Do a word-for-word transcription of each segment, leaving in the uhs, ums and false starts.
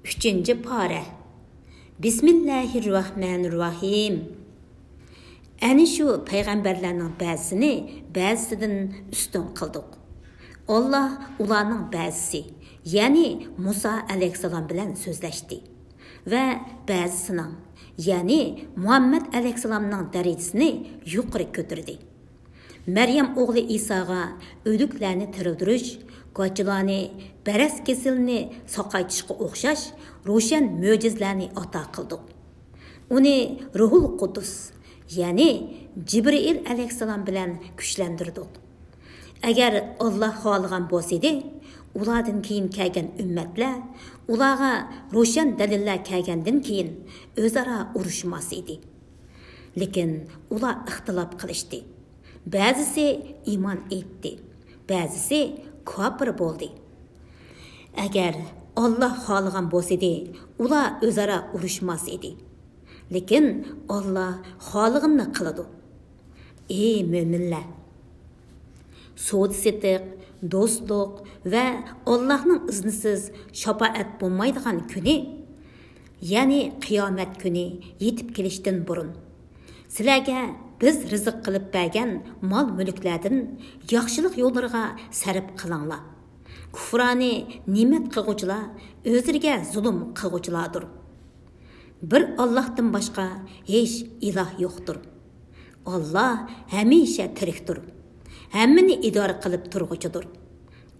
ئۈچىنچى پارە. بىسمىللاھىررەھمانىررەھىم. ئەنە شۇ پەيغەمبەرلەرنىڭ بەزىسىنى بەزىسىدىن ئۈستۈن قىلدۇق. ئاللا ئۇلارنىڭ بەزىسى، يەنى مۇسا ئەلەيھىسسالام بىلەن سۆزلەشتى ۋە بەزىسىنىڭ، يەنى مۇھەممەد ئەلەيھىسسالامنىڭ دەرىجىسىنى يۇقىرى كۆتۈردى. مەريەم ئوغلى ئىساغا ئۆلۈكلەرنى تىرىلدۈرۈش، گاچىلارنى، بەرەس كېسىلىنى ساقايتىشقا ئوخشاش روشەن مۆجىزىلەرنى ئاتا قىلدۇق. ئۇنى روھۇل قۇدۇس، يەنى جىبرىئىل ئەلەيھىسسالام بىلەن كۈچلەندۈردۇق. ئەگەر ئاللا خالىغان بولسىدى، ئۇلاردىن كېيىن كەلگەن ئۈممەتلەر ئۇلارغا روشەن دەلىللەر كەلگەندىن كېيىن ئۆزئارا ئۇرۇشماس ئىدى. لېكىن ئۇلار ئىختىلاپ قىلىشتى. بەزىسى ئىمان ئېيتتى، بەزىسى كاپىر بولدى. ئەگەر ئاللا خالىغان بولسىدى، ئۇلار ئۆزئارا ئۇرۇشماس ئىدى. لېكىن ئاللا خالىغىنىنى قىلىدۇ. ئى مۆمىنلەر! سودا-سېتىق، دوستلۇق ۋە ئاللاھنىڭ ئىزنىسىز شاپائەت بولمايدىغان كۈنى، يەنى قىيامەت كۈنى يېتىپ كېلىشتىن بۇرۇن، سىلەرگە بىز رىزىق قىلىپ بەرگەن مال-مۈلۈكلەردىن ياخشىلىق يوللىرىغا سەرپ قىلىڭلار. كۇفرانى نېمەت قىلغۇچىلار ئۆزلىرىگە زۇلۇم قىلغۇچىلاردۇر. بىر ئاللاھتىن باشقا ھېچ ئىلاھ يوقتۇر. ئاللاھ ھەمىشە تىرىكتۇر. ھەممىنى ئىدارە قىلىپ تۇرغۇچىدۇر.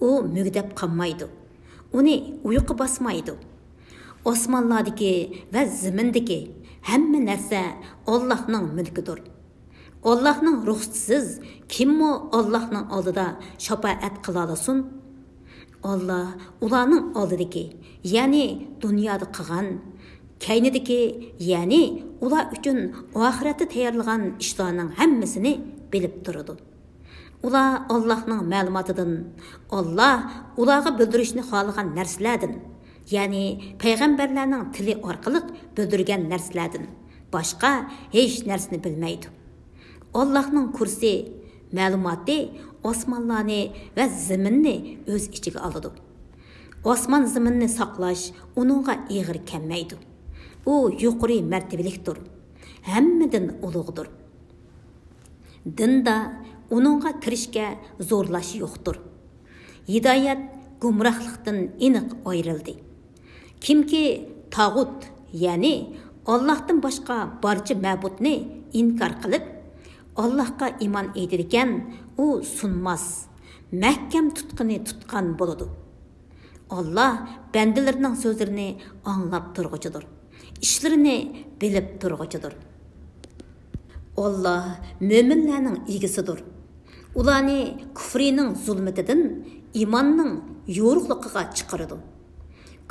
ئۇ مۈگدەپ قالمايدۇ. ئۇنى ئۇيقۇ باسمايدۇ. ئاسمانلاردىكى ۋە زېمىندىكى ھەممە نەرسە ئاللاھنىڭ مۈلكىدۇر. ئاللاھنىڭ رۇخسىتىسىز كىممۇ ئاللاھنىڭ ئالدىدا شاپائەت قىلالىسۇن؟ ئاللاھ ئۇلارنىڭ ئالدىدىكى، يەنى دۇنيادا قىلغان، كەينىدىكى، يەنى ئۇلار ئۈچۈن ئاخىرەتتە تەييارلىغان ئىشلارنىڭ ھەممىسىنى بىلىپ تۇرىدۇ. ئۇلار ئاللاھنىڭ مەلۇماتىدىن، ئاللاھ ئۇلارغا بىلدۈرۈشنى خالىغان نەرسىلەردىن، يەنى پەيغەمبەرلەرنىڭ تىلى ئارقىلىق بىلدۈرگەن نەرسىلەردىن باشقا ھېچ نەرسىنى بىلمەيدۇ. ئاللاھنىڭ كۇرسى، مەلۇماتى ئاسمانلارنى ۋە زېمىننى ئۆز ئىچىگە ئالىدۇ. ئاسمان زېمىننى ساقلاش ئۇنىڭغا ئېغىر كەلمەيدۇ. ئۇ يۇقىرى مەرتىۋىلىكتۇر، ھەممىدىن ئۇلۇغدۇر. دىندا ئۇنىڭغا كىرىشكە زورلاش يوقتۇر. ھىدايەت گۇمراھلىقتىن ئېنىق ئايرىلدى. كىمكى تاغۇت، يەنى ئاللاھتىن باشقا بارچە مەبۇدنى ئىنكار قىلىپ، ئاللاھقا ئىمان ئېيتىدىكەن، ئۇ سۇنماس، مەھكەم تۇتقىنى تۇتقان بولىدۇ. ئاللاھ بەندىلىرىنىڭ سۆزلىرىنى ئاڭلاپ تۇرغۇچىدۇر، ئىشلىرىنى بىلىپ تۇرغۇچىدۇر. ئاللاھ مۆمىنلەرنىڭ ئىگىسىدۇر. ئۇلارنى كۇفرىنىڭ زۇلمىتىدىن ئىماننىڭ يورۇقلۇقىغا چىقىرىدۇ.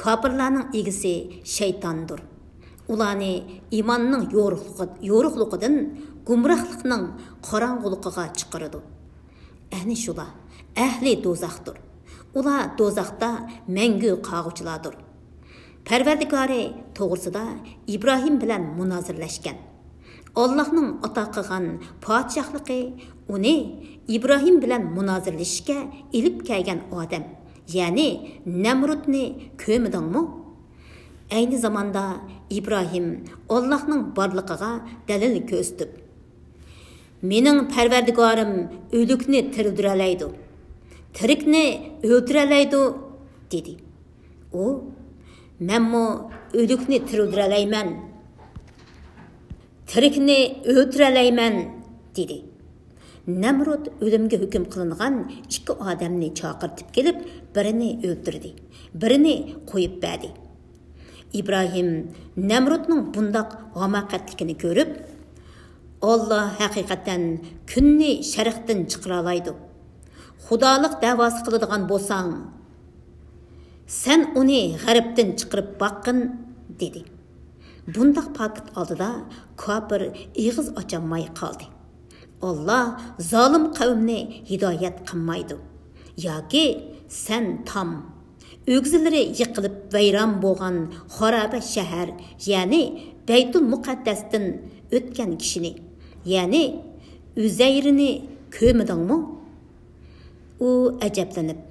كاپىرلارنىڭ ئىگىسى شەيتاندۇر. ئۇلارنى ئىماننىڭ يورۇقلۇقى-، يورۇقلۇقىدىن گۇمراھلىقنىڭ قاراڭغۇلۇقىغا چىقىرىدۇ. ئەنە شۇلار ئەھلى دوزاختۇر. ئۇلار دوزاختا مەڭگۈ قالغۇچىلاردۇر. پەرۋەردىگارى توغرىسىدا ئىبراھىم بىلەن مۇنازىرىلەشكەن. ئاللاھنىڭ ئاتا قىلغان پادىشاھلىقى ئۇنى ئىبراھىم بىلەن مۇنازىرىلىشىشكە ئېلىپ كەلگەن ئادەم، يەنى نەمرۇتنى كۆرمىدىڭمۇ؟ ئەينى زاماندا ئىبراھىم ئاللاھنىڭ بارلىقىغا دەلىل كۆرسىتىپ، مېنىڭ پەرۋەردىگارىم ئۆلۈكنى تىرىلدۈرەلەيدۇ، تىرىكنى ئۆلتۈرەلەيدۇ، دېدى. ئۇ، مەنمۇ ئۆلۈكنى تىرىلدۈرەلەيمەن، تىرىكنى ئۆلتۈرەلەيمەن، دېدى. نەمرۇت ئۆلۈمگە ھۆكۈم قىلىنغان ئىككى ئادەمنى چاقىرتىپ كېلىپ، بىرىنى ئۆلتۈردى، بىرىنى قويۇپ بەردى. ئىبراھىم نەمرۇتنىڭ بۇنداق ھاماقەتلىكىنى كۆرۈپ، ئاللا ھەقىقەتەن كۈننى شەرقتىن چىقىرالايدۇ. خۇدالىق دەۋاسى قىلىدىغان بولساڭ، سەن ئۇنى غەربتىن چىقىرىپ باققىن، دېدى. بۇنداق پاكىت ئالدىدا كاپىر ئېغىز ئاچالماي قالدى. ئاللا زالىم قەۋمنى ھىدايەت قىلمايدۇ. ياكى سەن تام، ئۆگزىلىرى يىقىلىپ ۋەيران بولغان خارابە شەھەر، يەنى بەيتۇل مۇقەددەستىن ئۆتكەن كىشىنى، يەنى ئۈزەيرنى كۆرمىدىڭمۇ؟ ئۇ ئەجەبلىنىپ،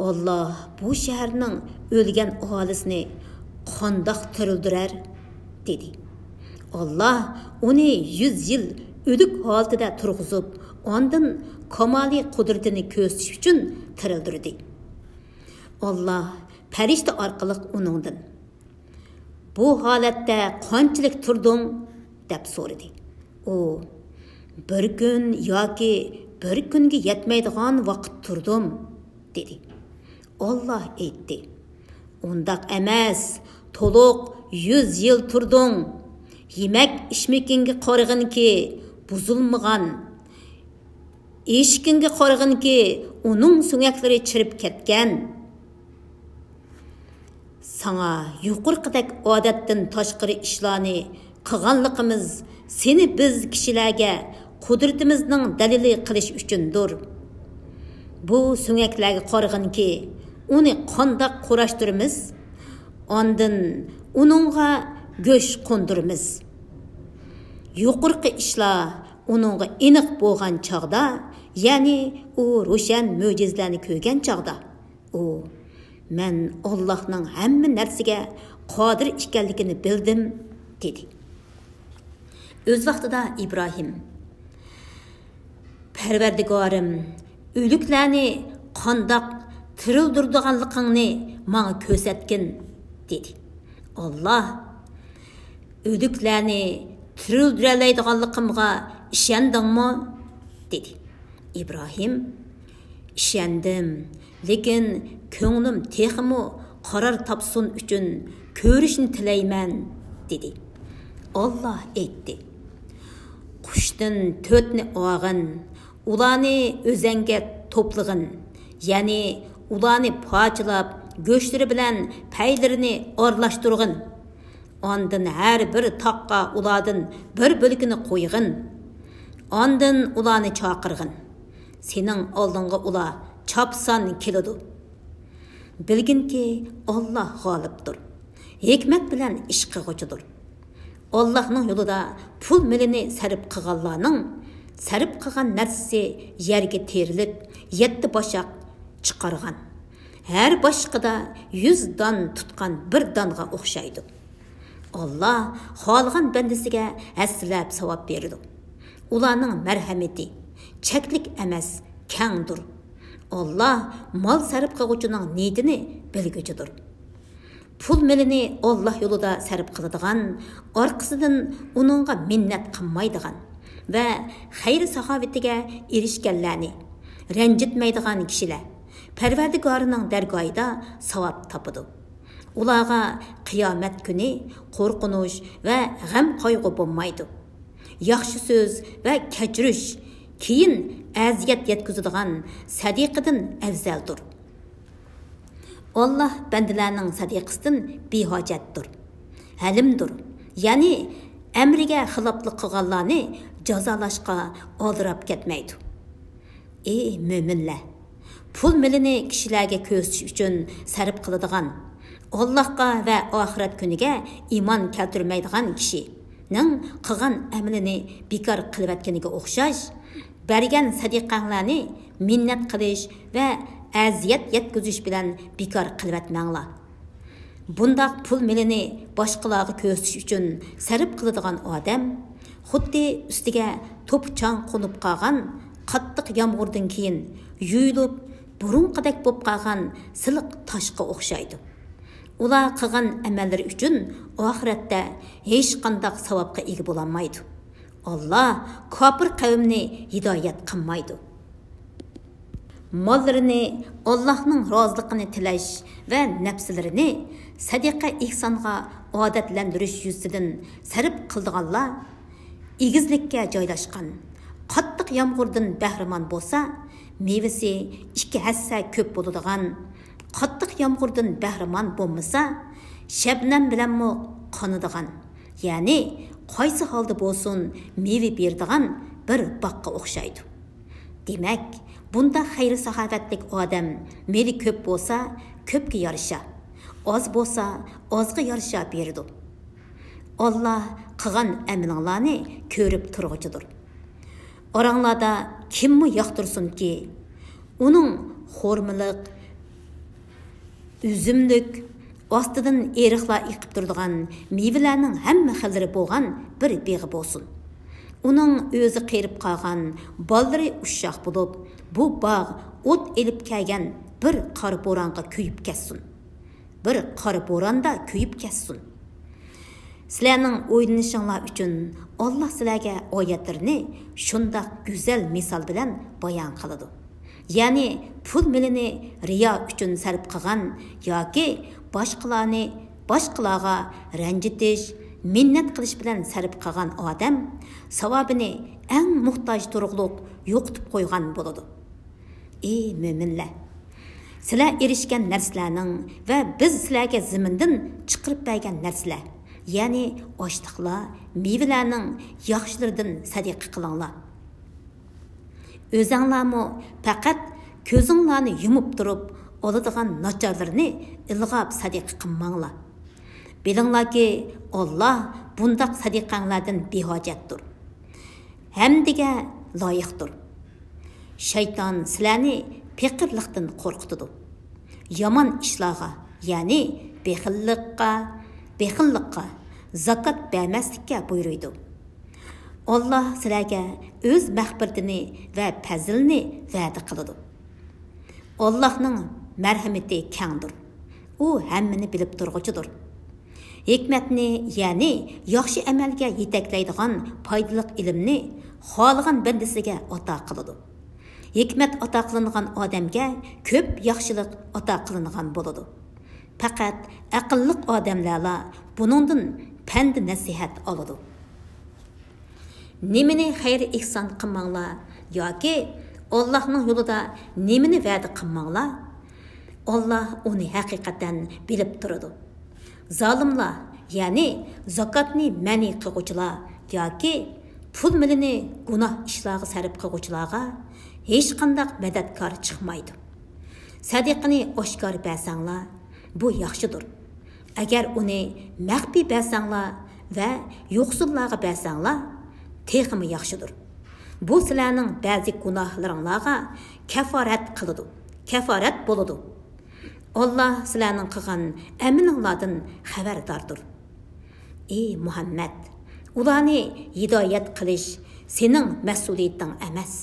ئاللا بۇ شەھەرنىڭ ئۆلگەن ئاھالىسىنى قانداق تىرىلدۈرەر؟ دېدى. ئاللا ئۇنى يۈز يىل ئۆلۈك ھالىتىدە تۇرغۇزۇپ، ئاندىن كامالىي قۇدرىتىنى كۆرسىتىش ئۈچۈن تىرىلدۈردى. ئاللا پەرىشتە ئارقىلىق ئۇنىڭدىن، «بۇ ھالەتتە قانچىلىك تۇردۇڭ؟» دەپ سورىدى. ئۇ، «بىر كۈن ياكى بىر كۈنگە يەتمەيدىغان ۋاقىت تۇردۇم» دېدى. ئاللا ئېيتتى، «ئۇنداق ئەمەس، تولۇق يۈز يىل تۇردۇڭ. يېمەك ئىچمىكىڭگە قارىغىنكى بۇزۇلمىغان، ئېشىكىڭگە قارىغىنكى ئۇنىڭ سۆڭەكلىرى چىرىپ كەتكەن. ساڭا يۇقىرىقىدەك ئادەتتىن تاشقىرى ئىشلارنى قىلغانلىقىمىز سېنى بىز كىشىلەرگە قۇدرىتىمىزنىڭ دەلىلى قىلىش ئۈچۈندۇر. بۇ سۆڭەكلەرگە قارىغىنكى، ئۇنى قانداق قۇراشتۇرىمىز؟ ئاندىن ئۇنىڭغا گۆش قوندۇرىمىز. يۇقىرىقى ئىشلار ئۇنىڭغا ئېنىق بولغان چاغدا، يەنى ئۇ روشەن مۆجىزىلەرنى كۆرگەن چاغدا، ئۇ، مەن ئاللاھنىڭ ھەممە نەرسىگە قادىر ئىكەنلىكىنى بىلدىم» دېدى. ئۆز ۋاقتىدا ئىبراھىم، «پەرۋەردىگارىم، ئۆلۈكلەرنى قانداق تىرىلدۈرىدىغانلىقىڭنى ماڭا كۆرسەتكىن» دېدى. ئاللا، «ئۆلۈكلەرنى تىرىلدۈرەلەيدىغانلىقىمغا ئىشەندىڭمۇ؟» دېدى. ئىبراھىم، «ئىشەندىم، لېكىن كۆڭلۈم تېخىمۇ قارار تاپسۇن ئۈچۈن كۆرۈشنى تىلەيمەن» دېدى. ئاللا ئېيتتى، «قۇشتىن تۆتنى ئالغىن، ئۇلارنى ئۆزەڭگە توپلىغىن، يەنى ئۇلارنى پارچىلاپ، گۆشلىرى بىلەن پەيلىرىنى ئارىلاشتۇرغىن. ئاندىن ھەر بىر تاغقا ئۇلاردىن بىر بۆلىكىنى قويغىن. ئاندىن ئۇلارنى چاقىرغىن. سېنىڭ ئالدىڭغا ئۇلار چاپسان كېلىدۇ. بىلگىنكى، ئاللا غالىبتۇر، ھېكمەت بىلەن ئىش قىلغۇچىدۇر. ئاللاھنىڭ يولىدا پۇل مېلىنى سەرپ قىلغانلارنىڭ سەرپ قىلغان نەرسىسى يەرگە تېرىلىپ، يەتتە باشاق چىقارغان، ھەر باشىقىدا يۈز دان تۇتقان بىر دانغا ئوخشايدۇ. ئاللا خالىغان بەندىسىگە ھەسسىلەپ ساۋاب بېرىدۇ. ئۇلارنىڭ مەرھەمىتى چەكلىك ئەمەس، كەڭدۇر. ئاللا مال سەرپ قىلغۇچىنىڭ نىيىتىنى بىلگۈچىدۇر. پۇل مېلىنى ئاللا يولىدا سەرپ قىلىدىغان، ئارقىسىدىن ئۇنىڭغا مىننەت قىلمايدىغان ۋە خەير-ساخاۋىتىگە ئېرىشكەنلەرنى رەنجىتمەيدىغان كىشىلەر پەرۋەردىگارىنىڭ دەرگاھىدا ساۋاب تاپىدۇ. ئۇلارغا قىيامەت كۈنى قورقۇنچ ۋە غەم-قايغۇ بولمايدۇ. ياخشى سۆز ۋە كەچۈرۈش كېيىن ئەزىيەت يەتكۈزىدىغان سەدىقىدىن ئەۋزەلدۇر. ئاللا بەندىلەرنىڭ سەدىقىسىدىن بىھاجەتتۇر، ھەلىمدۇر، يەنى ئەمرىگە خىلاپلىق قىلغانلارنى جازالاشقا ئالدىراپ كەتمەيدۇ. ئى مۆمىنلەر! پۇل مېلىنى كىشىلەرگە كۆرسىتىش ئۈچۈن سەرپ قىلىدىغان، ئاللاھقا ۋە ئاخىرەت كۈنىگە ئىمان كەلتۈرمەيدىغان كىشىنىڭ قىلغان ئەمىلىنى بىكار قىلىۋەتكىنىگە ئوخشاش، بەرگەن سەدىقەڭلارنى مىننەت قىلىش ۋە ئەزىيەت يەتكۈزۈش بىلەن بىكار قىلىۋەتمەڭلار. بۇنداق پۇل مېلىنى باشقىلارغا كۆرسىتىش ئۈچۈن سەرپ قىلىدىغان ئادەم خۇددى ئۈستىگە توپا-چاڭ قونۇپ قالغان قاتتىق يامغۇردىن كېيىن يۇيۇلۇپ، بۇرۇنقىدەك بولۇپ قالغان سىلىق تاشقا ئوخشايدۇ. ئۇلار قىلغان ئەمەللىرى ئۈچۈن ئاخىرەتتە ھېچقانداق ساۋابقا ئىگە بولالمايدۇ. ئاللا كاپىر قەۋمنى ھىدايەت قىلمايدۇ. ماللىرىنى ئاللاھنىڭ رازىلىقىنى تىلەش ۋە نەپسلىرىنى سەدىقە-ئېھسانغا ئادەتلەندۈرۈش يۈزىسىدىن سەرپ قىلىدىغانلار ئېگىزلىككە جايلاشقان، قاتتىق يامغۇردىن بەھرىمەن بولسا، مېۋىسى ئىككى ھەسسە كۆپ بولىدىغان، قاتتىق يامغۇردىن بەھرىمەن بولمىسا، شەبنەم بىلەنمۇ قانىدىغان، يەنى قايسى ھالدا بولسۇن مېۋە بېرىدىغان بىر باغقا ئوخشايدۇ. دېمەك، بۇنداق خەير-ساخاۋەتلىك ئادەم مېلى كۆپ بولسا، كۆپكە يارىشا، ئاز بولسا، ئازغا يارىشا بېرىدۇ. ئاللا قىلغان ئەمىلىڭلارنى كۆرۈپ تۇرغۇچىدۇر. ئاراڭلاردا كىممۇ ياقتۇرسۇنكى، ئۇنىڭ خورمىلىق، ئۈزۈملۈك، ئاستىدىن ئېرىقلار ئېقىپ تۇرىدىغان مېۋىلەرنىڭ ھەممە خىللىرى بولغان بىر بېغى بولسۇن. ئۇنىڭ ئۆزى قېرىپ قالغان، بالىلىرى ئۇششاق بولۇپ، بۇ باغ ئوت ئېلىپ كەلگەن بىر قارا بورانغا كۆيۈپ كەتسۇن. بىر قارا بوراندا كۆيۈپ كەتسۇن. سىلەرنىڭ ئويلىنىشىڭلار ئۈچۈن، ئاللا سىلەرگە ئايەتلىرىنى شۇنداق گۈزەل مىسال بىلەن بايان قىلىدۇ. يەنى پۇل مېلىنى رىيا ئۈچۈن سەرپ قىلغان ياكى باشقىلارنى، باشقىلارغا رەنجىتىش، مىننەت قىلىش بىلەن سەرپ قىلغان ئادەم ساۋابىنى ئەڭ موھتاج تۇرۇقلۇق يوقىتىپ قويغان بولىدۇ. ئى مۆمىنلەر! سىلەر ئېرىشكەن نەرسىلەرنىڭ ۋە بىز سىلەرگە زېمىندىن چىقىرىپ بەرگەن نەرسىلەر، يەنى ئاشلىقلار، مېۋىلەرنىڭ ياخشىلىرىدىن سەدىقە قىلىڭلار. ئۆزەڭلارمۇ پەقەت كۆزۈڭلارنى يۇمۇپ تۇرۇپ ئالىدىغان ناچارلىرىنى ئىلغاپ سەدىقە قىلماڭلار. بىلىڭلاركى، ئاللا بۇنداق سەدىقەڭلاردىن بىھاجەتتۇر. ھەمدىگە لايىقتۇر. شەيتان سىلەرنى پېقىرلىقتىن قورقۇتىدۇ. يامان ئىشلارغا، يەنى بېخىللىققا، بېخىللىققا زاكات بەرمەسلىككە بۇيرۇيدۇ. ئاللا سىلەرگە ئۆز مەغپىرىتىنى ۋە پەزلىنى ۋەدە قىلىدۇ. ئاللانىڭ مەرھىمىتى كەڭدۇر. ئۇ ھەممىنى بىلىپ تۇرغۇچىدۇر. ھېكمەتنى، يەنى ياخشى ئەمەلگە يېتەكلەيدىغان پايدىلىق ئىلىمنى خالىغان بەندىسىگە ئاتا قىلىدۇ. ھېكمەت ئاتا قىلىنغان ئادەمگە كۆپ ياخشىلىق ئاتا قىلىنغان بولىدۇ. پەقەت ئەقىللىق ئادەملەرلا بۇنىڭدىن پەند-نەسىھەت ئالىدۇ. نېمىنى خەير-ئېھسان قىلماڭلار ياكى ئاللاھنىڭ يولىدا نېمىنى ۋەدە قىلماڭلار، ئاللاھ ئۇنى ھەقىقەتەن بىلىپ تۇرىدۇ. زالىملار، يەنى زاكاتنى مەنئى قىلغۇچىلار ياكى پۇل مېلىنى گۇناھ ئىشلارغا سەرپ قىلغۇچىلارغا ھېچقانداق مەدەتكار چىقمايدۇ. سەدىقىنى ئاشكارا بەرسەڭلار، بۇ ياخشىدۇر. ئەگەر ئۇنى مەخپىي بەرسەڭلار ۋە يوقسۇللارغا بەرسەڭلار، تېخىمۇ ياخشىدۇر. بۇ سىلەرنىڭ بەزى گۇناھلىرىڭلارغا كەفارەت قىلىدۇ، كەفارەت بولىدۇ. ئاللاھ سىلەرنىڭ قىلغان ئەمىلىڭلاردىن خەۋەرداردۇر. ئى مۇھەممەد، ئۇلارنى ھىدايەت قىلىش سېنىڭ مەسئۇلىيىتىڭ ئەمەس.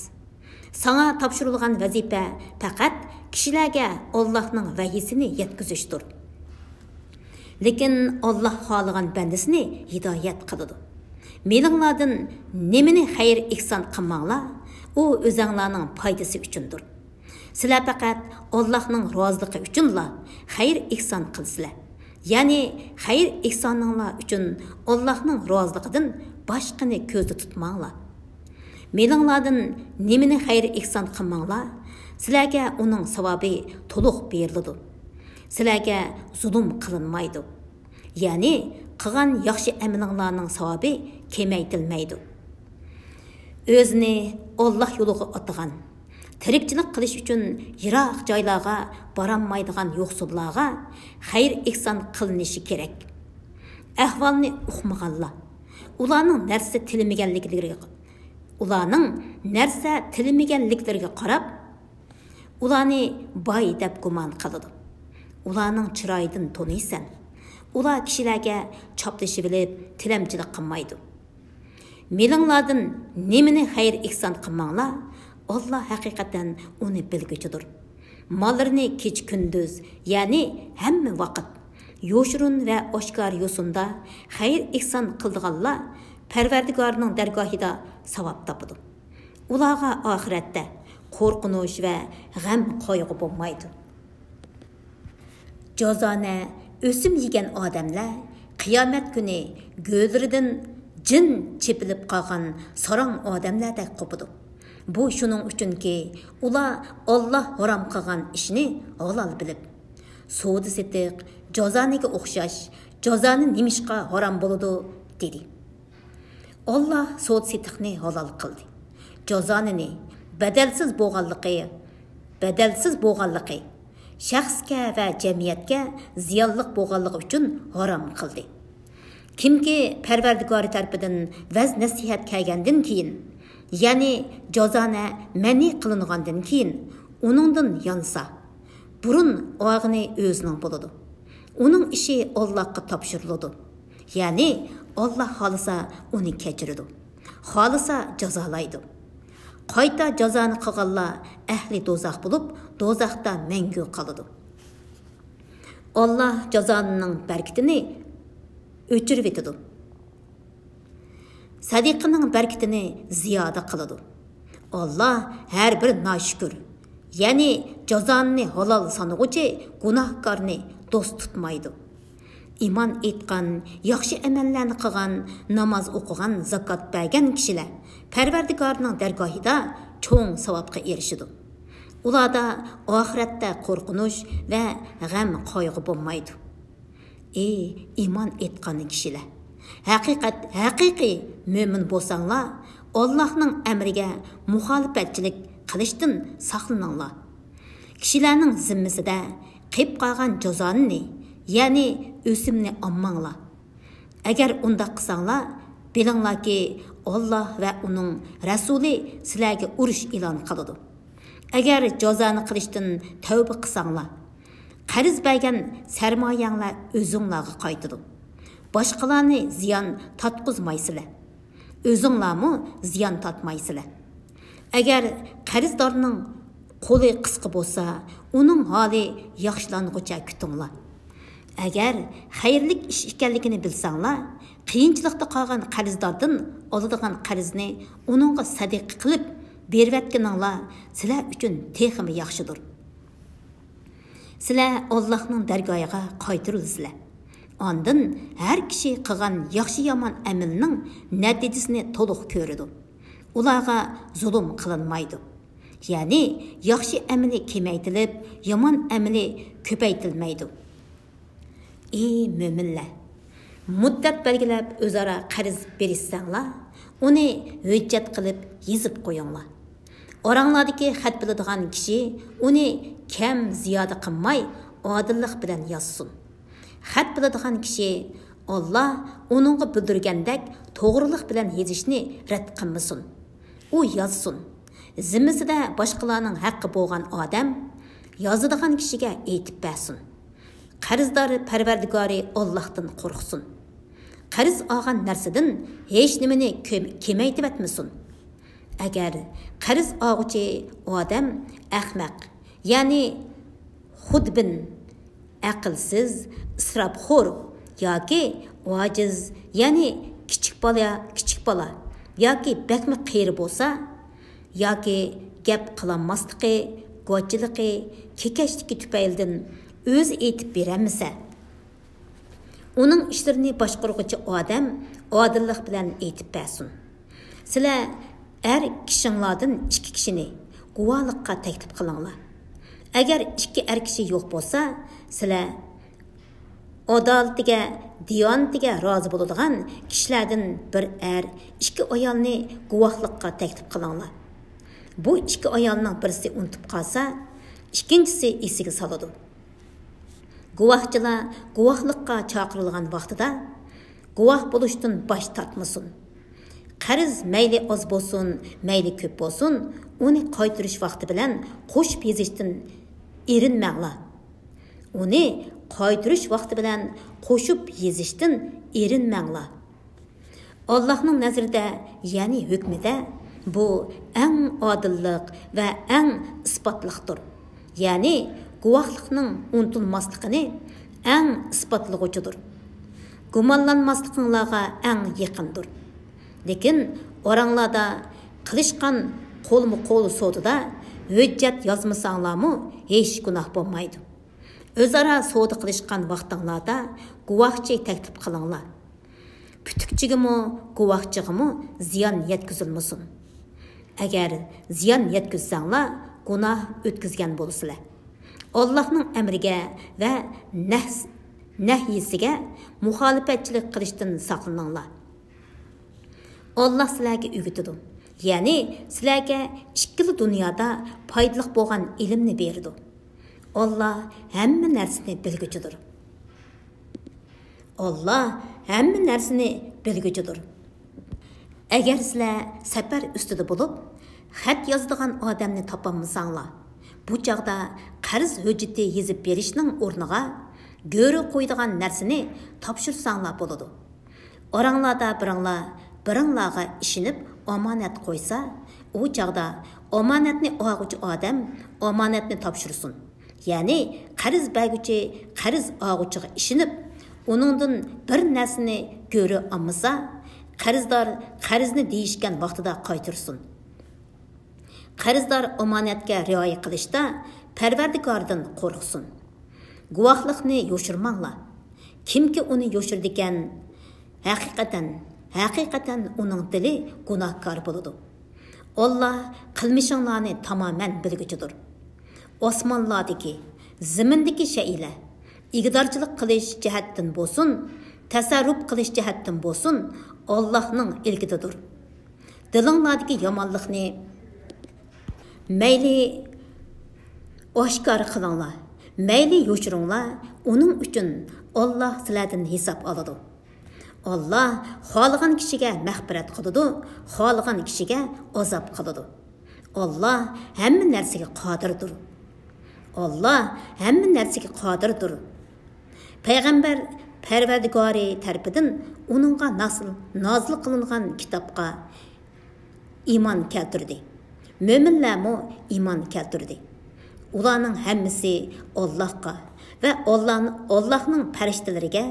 ساڭا تاپشۇرۇلغان ۋەزىپە پەقەت كىشىلەرگە ئاللاھنىڭ ۋەھىيسىنى يەتكۈزۈشتۇر. لېكىن ئاللاھ خالىغان بەندىسىنى ھىدايەت قىلىدۇ. مېلىڭلاردىن نېمىنى خەير-ئېھسان قىلماڭلار، ئۇ ئۆزەڭلارنىڭ پايدىسى ئۈچۈندۇر. سىلەر پەقەت ئاللاھنىڭ رازىلىقى ئۈچۈنلا خەير-ئېھسان قىلىسىلەر. يەنى خەير-ئېھسانىڭلار ئۈچۈن ئاللاھنىڭ رازىلىقىدىن باشقىنى كۆزدە تۇتماڭلار. مېلىڭلاردىن نېمىنى خەير-ئېھسان قىلماڭلار، سىلەرگە ئۇنىڭ ساۋابى تولۇق بېرىلىدۇ. سىلەرگە زۇلۇم قىلىنمايدۇ. يەنى قىلغان ياخشى ئەمىلىڭلارنىڭ ساۋابى كېمەيتىلمەيدۇ. ئۆزىنى ئاللاھ يولىغا ئاتىغان، تىرىكچىلىك قىلىش ئۈچۈن يىراق جايلارغا بارالمايدىغان يوقسۇللارغا خەير-ئېھسان قىلىنىشى كېرەك. ئەھۋالنى ئۇقمىغانلار، ئۇلارنىڭ نەرسە تىلىمىگەنلىكلىرىگە، ئۇلارنىڭ نەرسە تىلىمىگەنلىكلىرىگە قاراپ، ئۇلارنى باي دەپ گۇمان قىلىدۇ. ئۇلارنىڭ چىرايىدىن تونۇيسەن. ئۇلار كىشىلەرگە چاپلىشىۋېلىپ، تىلەمچىلىك قىلمايدۇ. مېلىڭلاردىن نېمىنى خەير-ئېھسان قىلماڭلار، ئاللاھ ھەقىقەتەن ئۇنى بىلگۈچىدۇر. ماللىرىنى كېچە-كۈندۈز، يەنى ھەممە ۋاقىت، يوشۇرۇن ۋە ئاشكارا يوسۇندا خەير-ئېھسان قىلىدىغانلار پەرۋەردىگارىنىڭ دەرگاھىدا ساۋاب تاپىدۇ. ئۇلارغا ئاخىرەتتە قورقۇنچ ۋە غەم-قايغۇ بولمايدۇ. جازانە ئۆسۈم يېگەن ئادەملەر قىيامەت كۈنى گۆلىرىدىن جىن چېپىلىپ قالغان ساراڭ ئادەملەردەك قوپىدۇ. بۇ شۇنىڭ ئۈچۈنكى، ئۇلار ئاللاھ ھارام قىلغان ئىشنى ھالال بىلىپ، سودا-سېتىق جازانىگە ئوخشاش، جازانە نېمىشقا ھارام بولىدۇ؟ دېدى. ئاللاھ سودا-سېتىقنى ھالال قىلدى. جازانىنى، بەدەلسىز بولغانلىقى، بەدەلسىز بولغانلىقى، شەخسكە ۋە جەمئىيەتكە زىيانلىق بولغانلىقى ئۈچۈن ھارام قىلدى. كىمكى پەرۋەردىگارى تەرىپىدىن ۋەز-نەسىھەت كەلگەندىن كېيىن، يەنى جازانە مەنئى قىلىنغاندىن كېيىن ئۇنىڭدىن يانسا، بۇرۇن ئالغىنى ئۆزىنىڭ بولىدۇ. ئۇنىڭ ئىشى ئاللاھقا تاپشۇرۇلىدۇ. يەنى ئاللاھ خالىسا ئۇنى كەچۈرىدۇ، خالىسا جازالايدۇ. قايتا جازانى قىلغانلار ئەھلى دوزاخ بولۇپ، دوزاختا مەڭگۈ قالىدۇ. ئاللاھ جازانىنىڭ بەرىكىتىنى ئۆچۈرۈۋېتىدۇ. سەدىقىنىڭ بەرىكىتىنى زىيادە قىلىدۇ. ئاللاھ ھەر بىر ناشۈكۈر، يەنى جازانىنى ھالال سانىغۇچى گۇناھكارنى دوست تۇتمايدۇ. ئىمان ئېيتقان، ياخشى ئەمەللەرنى قىلغان، ناماز ئوقۇغان، زاكات بەرگەن كىشىلەر پەرۋەردىگارنىڭ دەرگاھىدا چوڭ ساۋابقا ئېرىشىدۇ. ئۇلاردا ئاخىرەتتە قورقۇنچ ۋە غەم قايغۇ بولمايدۇ. ئى ئىمان ئېيتقان كىشىلەر! ھەقىقەت، ھەقىقىي مۆمىن بولساڭلار، ئاللاھنىڭ ئەمرىگە مۇخالىپەتچىلىك قىلىشتىن ساقلىنىڭلار. كىشىلەرنىڭ زىممىسىدە قېلىپ قالغان جازانىنى، يەنى ئۆسۈمنى ئالماڭلار. ئەگەر ئۇنداق قىلساڭلار، بىلىڭلاركى، ئاللاھ ۋە ئۇنىڭ رەسۇلى سىلەرگە ئۇرۇش ئېلان قىلىدۇ. ئەگەر جازانى قىلىشتىن تەۋبە قىلساڭلار، قەرز بەرگەن سەرمايەڭلار ئۆزۈڭلارغا قايتىدۇ. باشقىلارنى زىيان تارتقۇزمايسىلەر. ئۆزۈڭلارمۇ زىيان تارتمايسىلەر. ئەگەر قەرزدارنىڭ قولى قىسقا بولسا، ئۇنىڭ ھالى ياخشىلانغۇچە كۈتۈڭلار. ئەگەر خەيرلىك ئىش ئىكەنلىكىنى بىلسەڭلار، قىيىنچىلىقتا قالغان قەرزداردىن ئالىدىغان قەرزنى ئۇنىڭغا سەدىقە قىلىپ بېرىۋەتكىنىڭلار سىلەر ئۈچۈن تېخىمۇ ياخشىدۇر. سىلەر ئاللاھنىڭ دەرگاھىغا قايتۇرۇلىسىلەر. ئاندىن ھەر كىشى قىلغان ياخشى-يامان ئەمىلىنىڭ نەتىجىسىنى تولۇق كۆرىدۇ. ئۇلارغا زۇلۇم قىلىنمايدۇ. يەنى ياخشى ئەمىلى كېمەيتىلىپ، يامان ئەمىلى كۆپەيتىلمەيدۇ. ئى مۆمىنلەر! مۇددەت بەلگىلەپ ئۆزئارا قەرز بېرىشسەڭلار، ئۇنى ھۆججەت قىلىپ يېزىپ قويۇڭلار. ئاراڭلاردىكى خەت بىلىدىغان كىشى ئۇنى كەم زىيادە قىلماي، ئادىللىق بىلەن يازسۇن. خەت بىلىدىغان كىشى ئاللاھ ئۇنىڭغا بىلدۈرگەندەك توغرىلىق بىلەن يېزىشنى رەت قىلمىسۇن. ئۇ يازسۇن. زىممىسىدە باشقىلارنىڭ ھەققى بولغان ئادەم يازىدىغان كىشىگە ئېيتىپ بەرسۇن. قەرزدار پەرۋەردىگارى ئاللاھتىن قورقسۇن. قەرز ئالغان نەرسىدىن ھېچنېمىنى كۆم-، كېمەيتىۋەتمىسۇن. ئەگەر قەرز ئالغۇچى ئادەم ئەخمەق، يەنى خۇدبىن، ئەقىلسىز، ئىسراپخور ياكى ئاجىز، يەنى كىچىك بالا، كىچىك بالا ياكى بەكمۇ قېرى بولسا، ياكى گەپ قىلالماسلىقى، گۇۋاچىلىقى، كېكەچلىكى تۈپەيلىدىن ئۆزى ئېيتىپ بېرەلمىسە، ئۇنىڭ ئىشلىرىنى باشقۇرغۇچى ئادەم ئادىللىق بىلەن ئېيتىپ بەرسۇن. سىلەر ئەر كىشىڭلاردىن ئىككى كىشىنى گۇۋاھلىققا تەكلىپ قىلىڭلار. ئەگەر ئىككى ئەر كىشى يوق بولسا، سىلەر ئادالىتىگە، دىيانىتىگە رازى بولىدىغان كىشىلەردىن بىر ئەر، ئىككى ئايالنى گۇۋاھلىققا تەكلىپ قىلىڭلار. بۇ ئىككى ئايالنىڭ بىرسى ئۇنتۇپ قالسا، ئىككىنچىسى ئېسىگە سالىدۇ. گۇۋاھچىلار گۇۋاھلىققا چاقىرىلغان ۋاقتىدا گۇۋاھ بولۇشتىن باش تارتمىسۇن. قەرز مەيلى ئاز بولسۇن، مەيلى كۆپ بولسۇن، ئۇنى قايتۇرۇش ۋاقتى بىلەن قوشۇپ يېزىشتىن ئېرىنمەڭلار. ئۇنى قايتۇرۇش ۋاقتى بىلەن قوشۇپ يېزىشتىن ئېرىنمەڭلار. ئاللاھنىڭ نەزىرىدە، يەنى ھۆكمىدە، بۇ ئەڭ ئادىللىق ۋە ئەڭ ئىسپاتلىقتۇر. يەنى گۇۋاھلىقنىڭ ئۇنتۇلماسلىقىنى ئەڭ ئىسپاتلىغۇچىدۇر. گۇمانلانماسلىقىڭلارغا ئەڭ يېقىندۇر. لېكىن ئاراڭلاردا قىلىشقان قولمۇ قول سودىدا ھۆججەت يازمىساڭلارمۇ ھېچ گۇناھ بولمايدۇ. ئۆزئارا سودا قىلىشقان ۋاقتىڭلاردا گۇۋاھچى تەكلىپ قىلىڭلار. پۈتۈكچىگىمۇ، گۇۋاھچىغىمۇ زىيان يەتكۈزۈلمىسۇن. ئەگەر زىيان يەتكۈزسەڭلار، گۇناھ ئۆتكۈزگەن بولىسىلەر. ئاللاھنىڭ ئەمرىگە ۋە نەھس-، نەھيىسىگە مۇخالىپەتچىلىك قىلىشتىن ساقلىنىڭلار. ئاللاھ سىلەرگە ئۆگىتىدۇ، يەنى سىلەرگە ئىككىلا دۇنيادا پايدىلىق بولغان ئىلىمنى بېرىدۇ. ئاللاھ ھەممە نەرسىنى بىلگۈچىدۇر. ئاللاھ ھەممە نەرسىنى بىلگۈچىدۇر. ئەگەر سىلەر سەپەر ئۈستىدە بولۇپ، خەت يازىدىغان ئادەمنى تاپالمىساڭلار، بۇ چاغدا قەرز ھۆججىتى يېزىپ بېرىشنىڭ ئورنىغا گۆرۈ قويىدىغان نەرسىنى تاپشۇرساڭلار بولىدۇ. ئاراڭلاردا بىرىڭلار بىرىڭلارغا ئىشىنىپ ئامانەت قويسا، ئۇ چاغدا ئامانەتنى ئالغۇچى ئادەم ئامانەتنى تاپشۇرسۇن. يەنى قەرز بەرگۈچى قەرز ئالغۇچىغا ئىشىنىپ، ئۇنىڭدىن بىر نەرسىنى گۆرۈ ئالمىسا، قەرزدار قەرزنى دېيىشكەن ۋاقتىدا قايتۇرسۇن. قەرزدار ئامانەتكە رىئايە قىلىشتا پەرۋەردىگاردىن قورقسۇن. گۇۋاھلىقنى يوشۇرماڭلار. كىمكى ئۇنى يوشۇرىدىكەن، ھەقىقەتەن، ھەقىقەتەن ئۇنىڭ دىلى گۇناھكار بولىدۇ. ئاللا قىلمىشىڭلارنى تامامەن بىلگۈچىدۇر. ئاسمانلاردىكى، زېمىندىكى شەيئىلەر، ئىگىدارچىلىق قىلىش جەھەتتىن بولسۇن، تەسەررۇپ قىلىش جەھەتتىن بولسۇن، ئاللانىڭ ئىلكىدىدۇر. دىلىڭلاردىكى يامانلىقنى مەيلى ئاشكارا قىلىڭلار، مەيلى يوشۇرۇڭلار، ئۇنىڭ ئۈچۈن ئاللا سىلەردىن ھېساب ئالىدۇ. ئاللا خالىغان كىشىگە مەغپىرەت قىلىدۇ، خالىغان كىشىگە ئازاب قىلىدۇ. ئاللا ھەممە نەرسىگە قادىردۇر. ئاللا ھەممە نەرسىگە قادىردۇر. پەيغەمبەر پەرۋەردىگارى تەرىپىدىن ئۇنىڭغا نازىل، نازىل قىلىنغان كىتابقا ئىمان كەلتۈردى. مۆمىنلەرمۇ ئىمان كەلتۈردى. ئۇلارنىڭ ھەممىسى ئاللاھقا ۋە ئاللا، ئاللاھنىڭ پەرىشتىلىرىگە،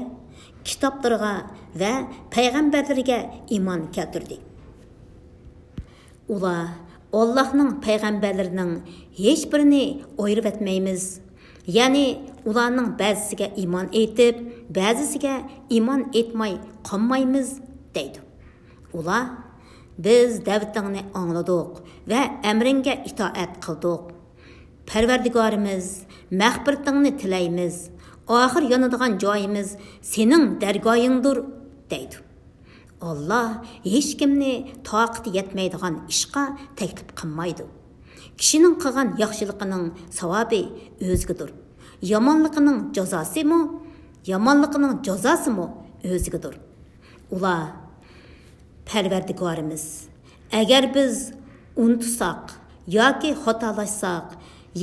كىتابلىرىغا ۋە پەيغەمبەرلىرىگە ئىمان كەلتۈردى. ئۇلار ئاللاھنىڭ پەيغەمبەرلىرىنىڭ ھېچبىرىنى ئايرىۋەتمەيمىز، يەنى ئۇلارنىڭ بەزىسىگە ئىمان ئېيتىپ، بەزىسىگە ئىمان ئېيتماي قالمايمىز، دەيدۇ. ئۇلار، بىز دەۋىتىڭنى ئاڭلىدۇق ۋە ئەمرىڭگە ئىتائەت قىلدۇق. پەرۋەردىگارىمىز، مەغپىرىتىڭنى تىلەيمىز، ئاخىر يانىدىغان جايىمىز سېنىڭ دەرگاھىڭدۇر، دەيدۇ. ئاللا ھېچكىمنى تاقىتى يەتمەيدىغان ئىشقا تەكلىپ قىلمايدۇ. كىشىنىڭ قىلغان ياخشىلىقىنىڭ ساۋابى ئۆزىگىدۇر. يامانلىقىنىڭ جازاسىمۇ، يامانلىقىنىڭ جازاسىمۇ ئۆزىگىدۇر. ئۇلار، پەرۋەردىگارىمىز، ئەگەر بىز ئۇنتۇساق ياكى خاتالاشساق،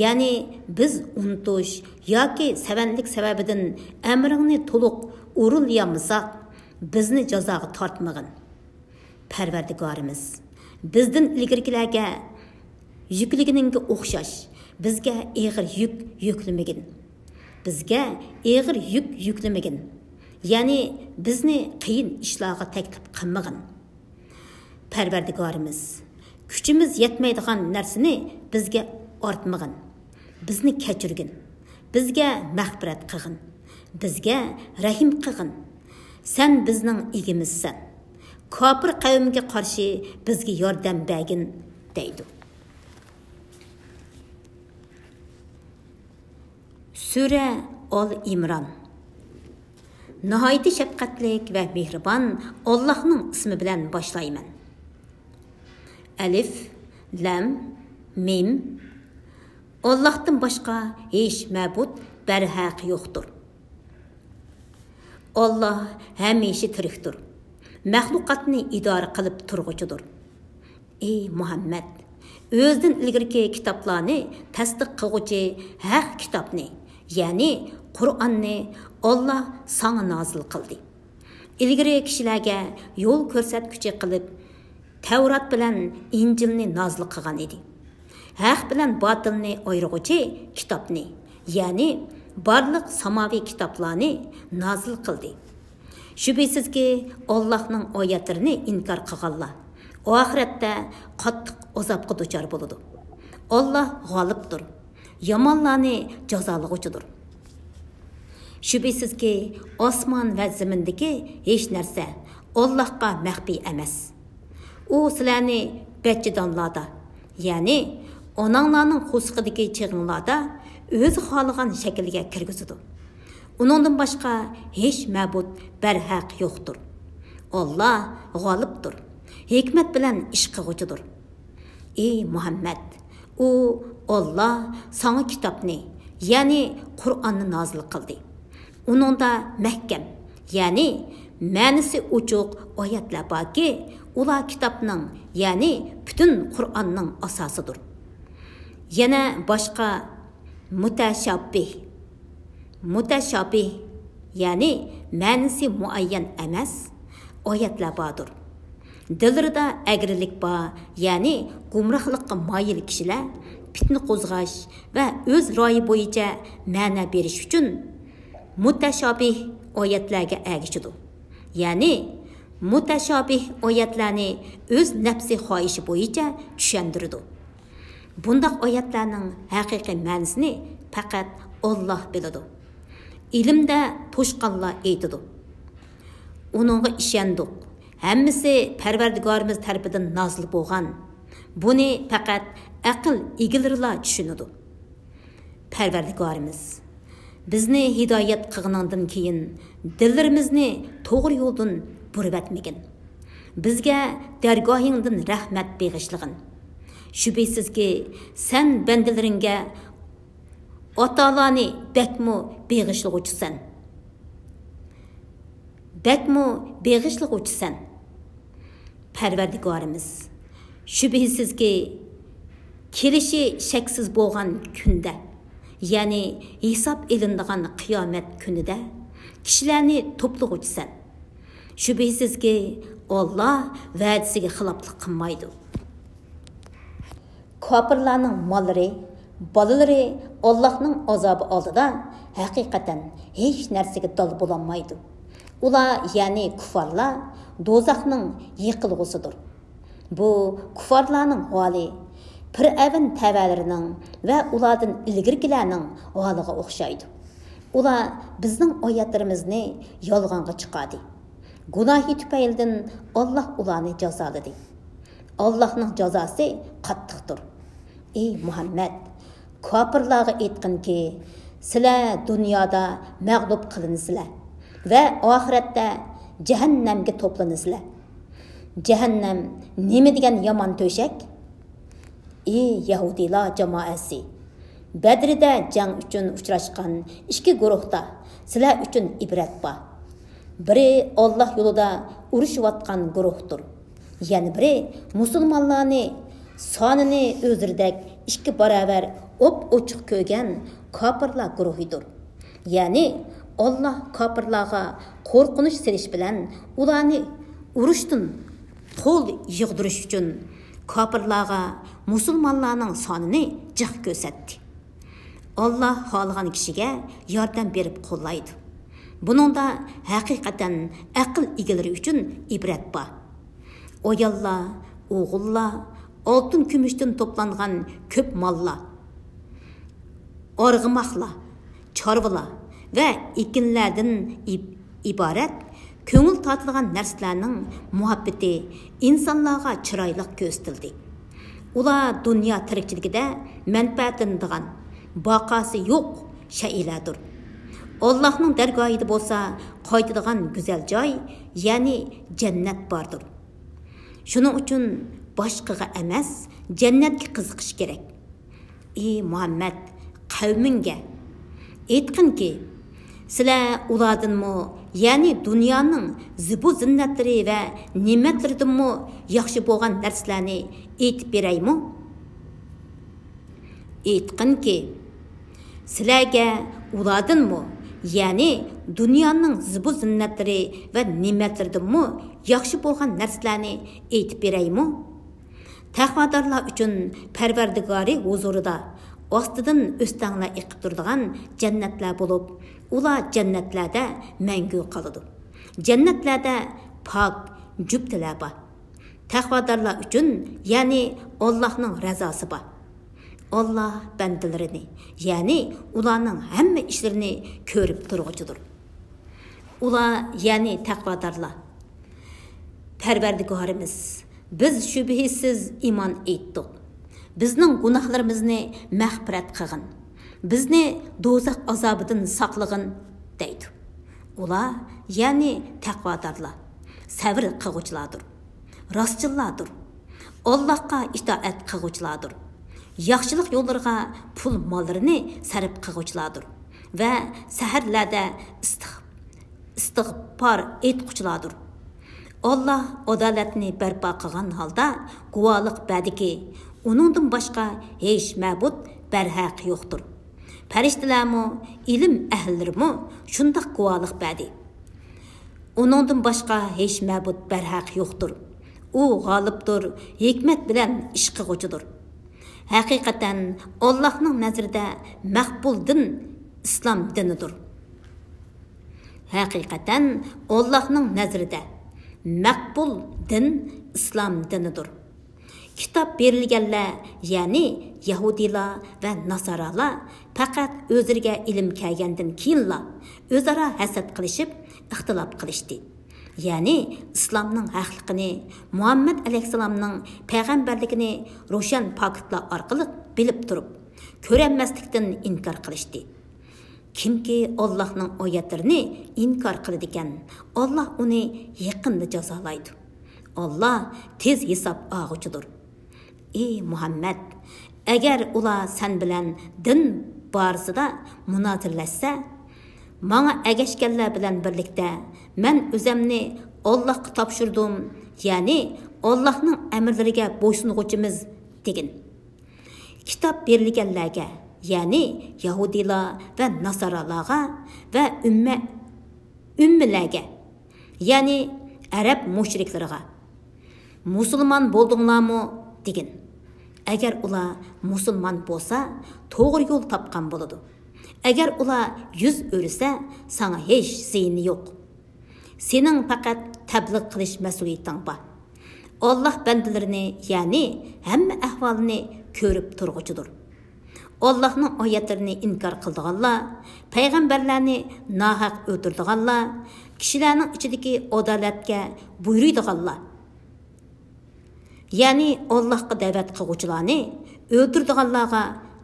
يەنى بىز ئۇنتۇش ياكى سەۋەنلىك سەۋەبىدىن ئەمرىڭنى تولۇق ئورۇنلىيالمىساق، بىزنى جازاغا تارتمىغىن. پەرۋەردىگارىمىز، بىزدىن ئىلگىرىكىلەرگە يۈكلىگىنىڭگە ئوخشاش بىزگە ئېغىر يۈك يۈكلىمىگىن. بىزگە ئېغىر يۈك يۈكلىمىگىن. يەنى بىزنى قىيىن ئىشلارغا تەكلىپ قىلمىغىن. پەرۋەردىگارىمىز، كۈچىمىز يەتمەيدىغان نەرسىنى بىزگە ئارتمىغىن. بىزنى كەچۈرگىن. بىزگە مەغپىرەت قىلغىن. بىزگە رەھىم قىلغىن. سەن بىزنىڭ ئىگىمىزسەن. كاپىر قەۋمگە قارشى بىزگە ياردەم بەرگىن، دەيدۇ. سۈرە ئال ئىمران. ناھايىتى شەپقەتلىك ۋە مېھرىبان ئاللاھنىڭ ئىسمى بىلەن باشلايمەن. ئەلىف، لام، مىم. ئاللاھتىن باشقا ھېچ مەبۇد بەرھەق يوقتۇر. ئاللاھ ھەمىشە تىرىكتۇر. مەخلۇقاتنى ئىدارە قىلىپ تۇرغۇچىدۇر. ئى مۇھەممەد! ئۆزىدىن ئىلگىرىكى كىتابلارنى تەستىق قىلغۇچى ھەق كىتابنى، يەنى قۇرئاننى ئاللاھ ساڭا نازىل قىلدى. ئىلگىرى كىشىلەرگە يول كۆرسەتكۈچى قىلىپ، تەۋرات بىلەن ئىنجىلنى نازىل قىلغان ئىدى. ھەق بىلەن باتىلنى ئايرىغۇچى كىتابنى، يەنى بارلىق ساماۋى كىتابلارنى نازىل قىلدى. شۈبھىسىزكى، ئاللاھنىڭ ئايەتلىرىنى ئىنكار قىلغانلار ئاخىرەتتە قاتتىق ئازابقا دۇچار بولىدۇ. ئاللاھ غالىبتۇر، يامانلارنى جازالىغۇچىدۇر. شۈبھىسىزكى، ئاسمان ۋە زېمىندىكى ھېچ نەرسە ئاللاھقا مەخپىي ئەمەس. ئۇ سىلەرنى بەچچىدانلاردا، يەنى ئاناڭلارنىڭ قورسىقىدىكى چېغىڭلاردا ئۆزى خالىغان شەكىلگە كىرگۈزىدۇ. ئۇنىڭدىن باشقا ھېچ مەبۇد بەرھەق يوقتۇر. ئاللاھ غالىبتۇر، ھېكمەت بىلەن ئىش قىلغۇچىدۇر. ئى مۇھەممەد! ئۇ، ئاللاھ ساڭا كىتابنى، يەنى قۇرئاننى نازىل قىلدى. ئۇنىڭدا مەھكەم، يەنى مەنىسى ئوچۇق ئايەتلەر باركى، ئۇلار كىتابنىڭ، يەنى پۈتۈن قۇرئاننىڭ ئاساسىدۇر. يەنە باشقا مۇتەشابىھ، مۇتەشابىھ، يەنى مەنىسى مۇئەييەن ئەمەس ئايەتلەر باردۇر. دىللىرىدا ئەگرىلىك بار، يەنى گۇمراھلىققا مايىل كىشىلەر پىتنە قوزغاش ۋە ئۆز رايى بويىچە مەنە بېرىش ئۈچۈن مۇتەشابىھ ئايەتلەرگە ئەگىشىدۇ. يەنى مۇتەشابىھ ئايەتلەرنى ئۆز نەپسى خاھىشى بويىچە چۈشەندۈرىدۇ. بۇنداق ئايەتلەرنىڭ ھەقىقىي مەنىسىنى پەقەت ئاللاھ بىلىدۇ. ئىلىمدە توشقانلار ئېيتىدۇ. ئۇنىڭغا ئىشەندۇق. ھەممىسى پەرۋەردىگارىمىز تەرىپىدىن نازىل بولغان. بۇنى پەقەت ئەقىل ئىگىلىرىلا چۈشىنىدۇ. پەرۋەردىگارىمىز، بىزنى ھىدايەت قىلغىنىڭدىن كېيىن، دىللىرىمىزنى توغرا يولدىن بۇرۇۋەتمىگىن. بىزگە دەرگاھىڭدىن رەھمەت بېغىشلىغىن. شۈبھىسىزكى، سەن بەندىلىرىڭگە ئاتالارنى بەكمۇ بېغىشلىغۇچىسەن. بەكمۇ بېغىشلىغۇچىسەن. پەرۋەردىگارىمىز، شۈبھىسىزكى، كېلىشى شەكسىز بولغان كۈندە، يەنى ھېساب ئېلىنىدىغان قىيامەت كۈنىدە كىشىلەرنى توپلىغۇچىسەن. شۈبھىسىزكى، ئاللاھ ۋەدىسىگە خىلاپلىق قىلمايدۇ. كاپىرلارنىڭ ماللىرى، بالىلىرى ئاللاھنىڭ ئازابى ئالدىدا ھەقىقەتەن ھېچ نەرسىگە دال بولالمايدۇ. ئۇلار، يەنى كۇففارلار، دوزاخنىڭ يېقىلغۇسىدۇر. بۇ كۇففارلارنىڭ ھالى پىرئەۋن تەۋەلىرىنىڭ ۋە ئۇلاردىن ئىلگىرىكىلەرنىڭ ھالىغا ئوخشايدۇ. ئۇلار بىزنىڭ ئايەتلىرىمىزنى يالغانغا چىقاردى. گۇناھى تۈپەيلىدىن ئاللاھ ئۇلارنى جازالىدى. ئاللاھنىڭ جازاسى قاتتىقتۇر. ئى مۇھەممەد، كاپىرلارغا ئېيتقىنكى، سىلەر دۇنيادا مەغلۇپ قىلىنىسىلەر ۋە ئاخىرەتتە جەھەننەمگە توپلىنىسىلەر. جەھەننەم نېمە دېگەن يامان تۆشەك؟ ئى يەھۇدىيلار جامائەسى! بەدرىدە جەڭ ئۈچۈن ئۇچراشقان ئىككى گۇرۇھتا سىلەر ئۈچۈن ئىبرەت بار. بىرى ئاللاھ يولىدا ئۇرۇشۇۋاتقان گۇرۇھتۇر. يەنە بىرى مۇسۇلمانلارنى سانىنى ئۆزلىرىدەك ئىككى باراۋەر ئوپئوچۇق كۆرگەن كاپىرلار گۇرۇھىدۇر. يەنى ئاللاھ كاپىرلارغا قورقۇنچ سېلىش بىلەن ئۇلارنى ئۇرۇشتىن قول يىغدۇرۇش ئۈچۈن كاپىرلارغا مۇسۇلمانلارنىڭ سانىنى جىق كۆرسەتتى. ئاللاھ خالىغان كىشىگە ياردەم بېرىپ قوللايدۇ. بۇنىڭدا ھەقىقەتەن ئەقىل ئىگىلىرى ئۈچۈن ئىبرەت بار. ئاياللار، ئوغۇللار، ئالتۇن-كۈمۈشتىن توپلانغان كۆپ ماللار، ئارغىماقلار، چارۋىلار ۋە ئېكىنلەردىن ئىب-، ئىبارەت كۆڭۈل تارتىدىغان نەرسىلەرنىڭ مۇھەببىتى ئىنسانلارغا چىرايلىق كۆرسىتىلدى. ئۇلار دۇنيا تىرىكچىلىكىدە مەنپەئەتلىنىدىغان، باقاسى يوق شەيئىلەردۇر. ئاللاھنىڭ دەرگاھىدا بولسا قايتىدىغان گۈزەل جاي، يەنى جەننەت باردۇر. شۇنىڭ ئۈچۈن باشقىغا ئەمەس، جەننەتكە قىزىقىش كېرەك. ئى مۇھەممەد، قەۋمىڭگە ئېيتقىنكى، سىلەر ئۇلاردىنمۇ، يەنى دۇنيانىڭ زىبۇ زىننەتلىرى ۋە نېمەتلىرىدىنمۇ ياخشى بولغان نەرسىلەرنى ئېيتىپ بېرەيمۇ؟ ئېيتقىنكى، سىلەرگە ئۇلاردىنمۇ، يەنى دۇنيانىڭ زىبۇ زىننەتلىرى ۋە نېمەتلىرىدىنمۇ ياخشى بولغان نەرسىلەرنى ئېيتىپ بېرەيمۇ؟ تەقۋادارلار ئۈچۈن پەرۋەردىگارى ھۇزۇرىدا ئاستىدىن ئۆستەڭلەر ئېقىپ تۇرىدىغان جەننەتلەر بولۇپ، ئۇلار جەننەتلەردە مەڭگۈ قالىدۇ. جەننەتلەردە پاك جۈپتىلەر بار. تەقۋادارلار ئۈچۈن، يەنى ئاللاھنىڭ رەزاسى بار. ئاللاھ بەندىلىرىنى، يەنى ئۇلارنىڭ ھەممە ئىشلىرىنى كۆرۈپ تۇرغۇچىدۇر. ئۇلار، يەنى تەقۋادارلار، پەرۋەردىگارىمىز، بىز شۈبھىسىز ئىمان ئېيتتۇق. بىزنىڭ گۇناھلىرىمىزنى مەغپىرەت قىلغىن. بىزنى دوزاخ ئازابىدىن ساقلىغىن، دەيدۇ. ئۇلار، يەنى تەقۋادارلار، سەۋر قىلغۇچىلاردۇر. راستچىللاردۇر. ئاللاھقا ئىتائەت قىلغۇچىلاردۇر. ياخشىلىق يوللىرىغا پۇل ماللىرىنى سەرپ قىلغۇچىلاردۇر. ۋە سەھەرلەردە ئىستىغ-، ئىستىغپار ئېيتقۇچىلاردۇر. ئاللاھ ئادالەتنى بەرپا قىلغان ھالدا گۇۋاھلىق بەردىكى، ئۇنىڭدىن باشقا ھېچ مەبۇد بەرھەق يوقتۇر. پەرىشتىلەرمۇ، ئىلىم ئەھلىلىرىمۇ شۇنداق گۇۋاھلىق بەردى. ئۇنىڭدىن باشقا ھېچ مەبۇد بەرھەق يوقتۇر. ئۇ غالىبتۇر، ھېكمەت بىلەن ئىش قىلغۇچىدۇر. ھەقىقەتەن، ئاللاھنىڭ نەزىرىدە مەقبۇل دىن ئىسلام دىنىدۇر. ھەقىقەتەن، ئاللاھنىڭ نەزىرىدە مەقبۇل دىن ئىسلام دىنىدۇر. كىتاب بېرىلگەنلەر، يەنى يەھۇدىيلار ۋە ناسارالار پەقەت ئۆزلىرىگە ئىلىم كەلگەندىن كېيىنلا ئۆزئارا ھەسەت قىلىشىپ، ئىختىلاپ قىلىشتى. يەنى ئىسلامنىڭ ھەقلىقىنى، مۇھەممەد ئەلەيھىسسالامنىڭ پەيغەمبەرلىكىنى روشەن پاكىتلار ئارقىلىق بىلىپ تۇرۇپ، كۆرەلمەسلىكتىن ئىنكار قىلىشتى. كىمكى ئاللاھنىڭ ئايەتلىرىنى ئىنكار قىلىدىكەن، ئاللاھ ئۇنى يېقىندا جازالايدۇ. ئاللاھ تېز ھېساب ئالغۇچىدۇر. ئى مۇھەممەد، ئەگەر ئۇلار سەن بىلەن دىن بارىسىدا مۇنازىرىلەشسە، ماڭا ئەگەشكەنلەر بىلەن بىرلىكتە مەن ئۆزەمنى ئاللاھقا تاپشۇردۇم، يەنى ئاللاھنىڭ ئەمىرلىرىگە بويسۇنغۇچىمىز، دېگىن. كىتاب بېرىلگەنلەرگە، يەنى يەھۇدىيلار ۋە ناسارالارغا ۋە ئۈممە، ئۈممىلەرگە، يەنى ئەرەب مۇشرىكلىرىغا، مۇسۇلمان بولدۇڭلارمۇ؟ دېگىن. ئەگەر ئۇلار مۇسۇلمان بولسا، توغرا يول تاپقان بولىدۇ. ئەگەر ئۇلار يۈز ئۆرۈسە، ساڭا ھېچ زىيىنى يوق. سېنىڭ پەقەت تەبلىغ قىلىش مەسئۇلىيىتىڭ بار. ئاللاھ بەندىلىرىنى، يەنى ھەممە ئەھۋالىنى كۆرۈپ تۇرغۇچىدۇر. ئاللاھنىڭ ئايەتلىرىنى ئىنكار قىلىدىغانلار، پەيغەمبەرلەرنى ناھەق ئۆلتۈرىدىغانلار، كىشىلەرنىڭ ئىچىدىكى ئادالەتكە بۇيرۇيدىغانلار، يەنى ئاللاھقا دەۋەت قىلغۇچىلارنى ئۆلتۈرىدىغانلارغا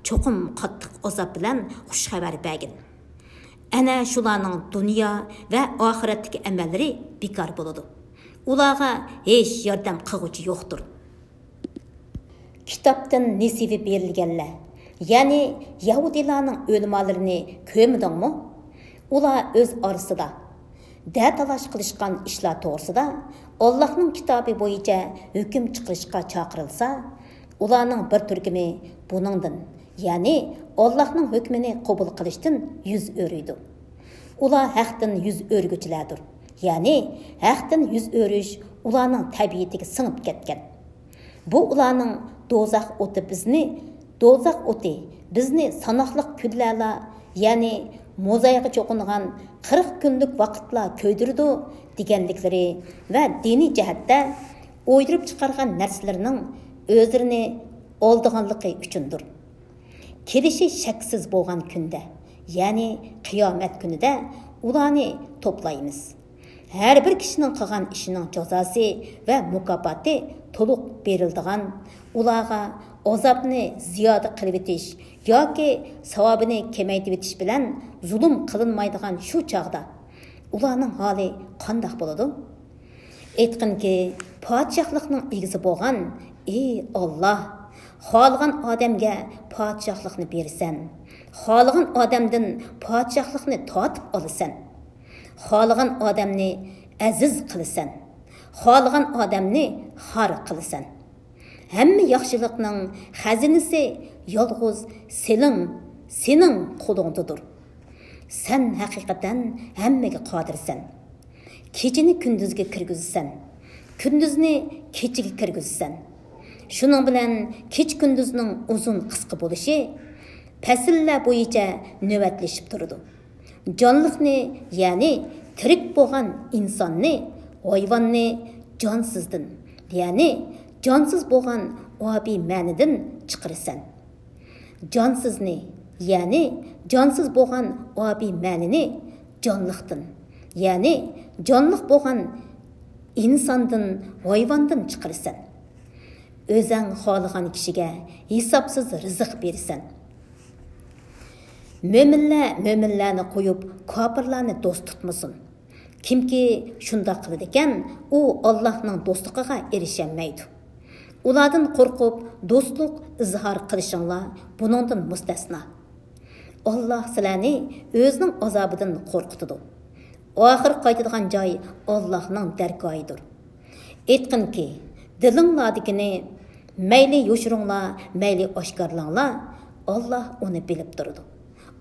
چوقۇم قاتتىق ئازاب بىلەن خۇش خەۋەر بەرگىن. ئەنە شۇلارنىڭ دۇنيا ۋە ئاخىرەتتىكى ئەمەللىرى بىكار بولىدۇ. ئۇلارغا ھېچ ياردەم قىلغۇچى يوقتۇر. كىتابتىن نېسىۋى بېرىلگەنلەر، يەنى يەھۇدىيلارنىڭ ئۆلىمالىرىنى كۆرمىدىڭمۇ؟ ئۇلار ئۆز ئارىسىدا دەتالاش قىلىشقان ئىشلار توغرىسىدا ئاللاھنىڭ كىتابى بويىچە ھۆكۈم چىقىرىشقا چاقىرىلسا، ئۇلارنىڭ بىر تۈركۈمى بۇنىڭدىن، يەنى ئاللاھنىڭ ھۆكمىنى قوبۇل قىلىشتىن يۈز ئۆرۈيدۇ. ئۇلار ھەقتىن يۈز ئۆرۈگۈچىلەردۇر، يەنى ھەقتىن يۈز ئۆرۈش ئۇلارنىڭ تەبىئىتىگە سىڭىپ كەتكەن. بۇ ئۇلارنىڭ دوزاخ ئوتى بىزنى، دوزاخ ئوتى بىزنى ساناقلىق كۈنلەرلا، يەنى موزايغا چوقۇنغان قىرىق كۈنلۈك ۋاقىتلا كۆيدۈرىدۇ، دېگەنلىكلىرى ۋە دىنىي جەھەتتە ئويدۇرۇپ چىقارغان نەرسىلىرىنىڭ ئۆزلىرىنى ئالدىغانلىقى ئۈچۈندۇر. كېلىشى شەكسىز بولغان كۈندە، يەنى قىيامەت كۈنىدە ئۇلارنى توپلايمىز. ھەر بىر كىشىنىڭ قىلغان ئىشىنىڭ جازاسى ۋە مۇكاپاتى تولۇق بېرىلىدىغان، ئۇلارغا ئازابنى زىيادە قىلىۋېتىش ياكى ساۋابىنى كېمەيتىۋېتىش بىلەن زۇلۇم قىلىنمايدىغان شۇ چاغدا ئۇلارنىڭ ھالى قانداق بولىدۇ؟ ئېيتقىنكى، پادىشاھلىقنىڭ ئىگىسى بولغان، ئى ئاللاھ، خالىغان ئادەمگە پادىشاھلىقنى بېرىسەن، خالىغان ئادەمدىن پادىشاھلىقنى تارتىپ ئالىسەن، خالىغان ئادەمنى ئەزىز قىلىسەن، خالىغان ئادەمنى خار قىلىسەن. ھەممە ياخشىلىقنىڭ خەزىنىسى يالغۇز سېنىڭ، سېنىڭ قولۇڭدىدۇر. سەن ھەقىقەتەن ھەممىگە قادىرسەن. كېچىنى كۈندۈزگە كىرگۈزىسەن، كۈندۈزنى كېچىگە كىرگۈزىسەن. شۇنىڭ بىلەن كېچە-كۈندۈزنىڭ ئۇزۇن-قىسقا بولۇشى پەسىللەر بويىچە نۆۋەتلىشىپ تۇرىدۇ. جانلىقنى، يەنى تىرىك بولغان ئىنساننى، ھايۋاننى جانسىزدىن، يەنى جانسىز بولغان ئابىمەنىدىن چىقىرىسەن. جانسىزنى، يەنى جانسىز بولغان ئابىمەنىنى جانلىقتىن، يەنى جانلىق بولغان ئىنساندىن، ھايۋاندىن چىقىرىسەن. ئۆزەڭ خالىغان كىشىگە ھېسابسىز رىزىق بېرىسەن. مۆمىنلەر مۆمىنلەرنى قويۇپ، كاپىرلارنى دوست تۇتمىسۇن. كىمكى شۇنداق قىلىدىكەن، ئۇ ئاللاھنىڭ دوستلۇقىغا ئېرىشەلمەيدۇ. ئۇلاردىن قورقۇپ، دوستلۇق ئىزھار قىلىشىڭلار بۇنىڭدىن مۇستەسنا. ئاللاھ سىلەرنى ئۆزىنىڭ ئازابىدىن قورقۇتىدۇ. ئاخىر قايتىدىغان جاي ئاللاھنىڭ دەرگاھىدۇر. ئېيتقىنكى، دىلىڭلاردىكىنى مەيلى يوشۇرۇڭلار، مەيلى ئاشكارىلاڭلار، ئاللا ئۇنى بىلىپ تۇرىدۇ.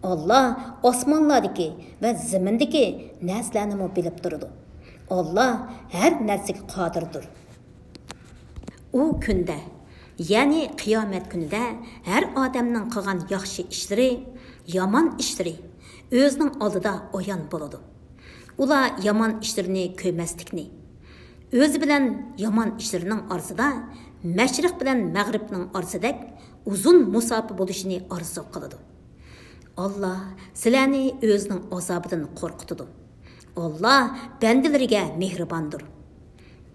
ئاللا ئاسمانلاردىكى ۋە زېمىندىكى نەرسىلەرنىمۇ بىلىپ تۇرىدۇ. ئاللا ھەر نەرسىگە قادىردۇر. ئۇ كۈندە، يەنى قىيامەت كۈنىدە ھەر ئادەمنىڭ قىلغان ياخشى ئىشلىرى، يامان ئىشلىرى ئۆزىنىڭ ئالدىدا ئايان بولىدۇ. ئۇلار يامان ئىشلىرىنى كۆرمەسلىكنى، ئۆزى بىلەن يامان ئىشلىرىنىڭ ئارىسىدا، مەشرىق بىلەن مەغرىبنىڭ ئارىسىدەك ئۇزۇن مۇساپە بولۇشىنى ئارزۇ قىلىدۇ. ئاللا سىلەرنى ئۆزىنىڭ ئازابىدىن قورقۇتىدۇ. ئاللا بەندىلىرىگە مېھرىباندۇر.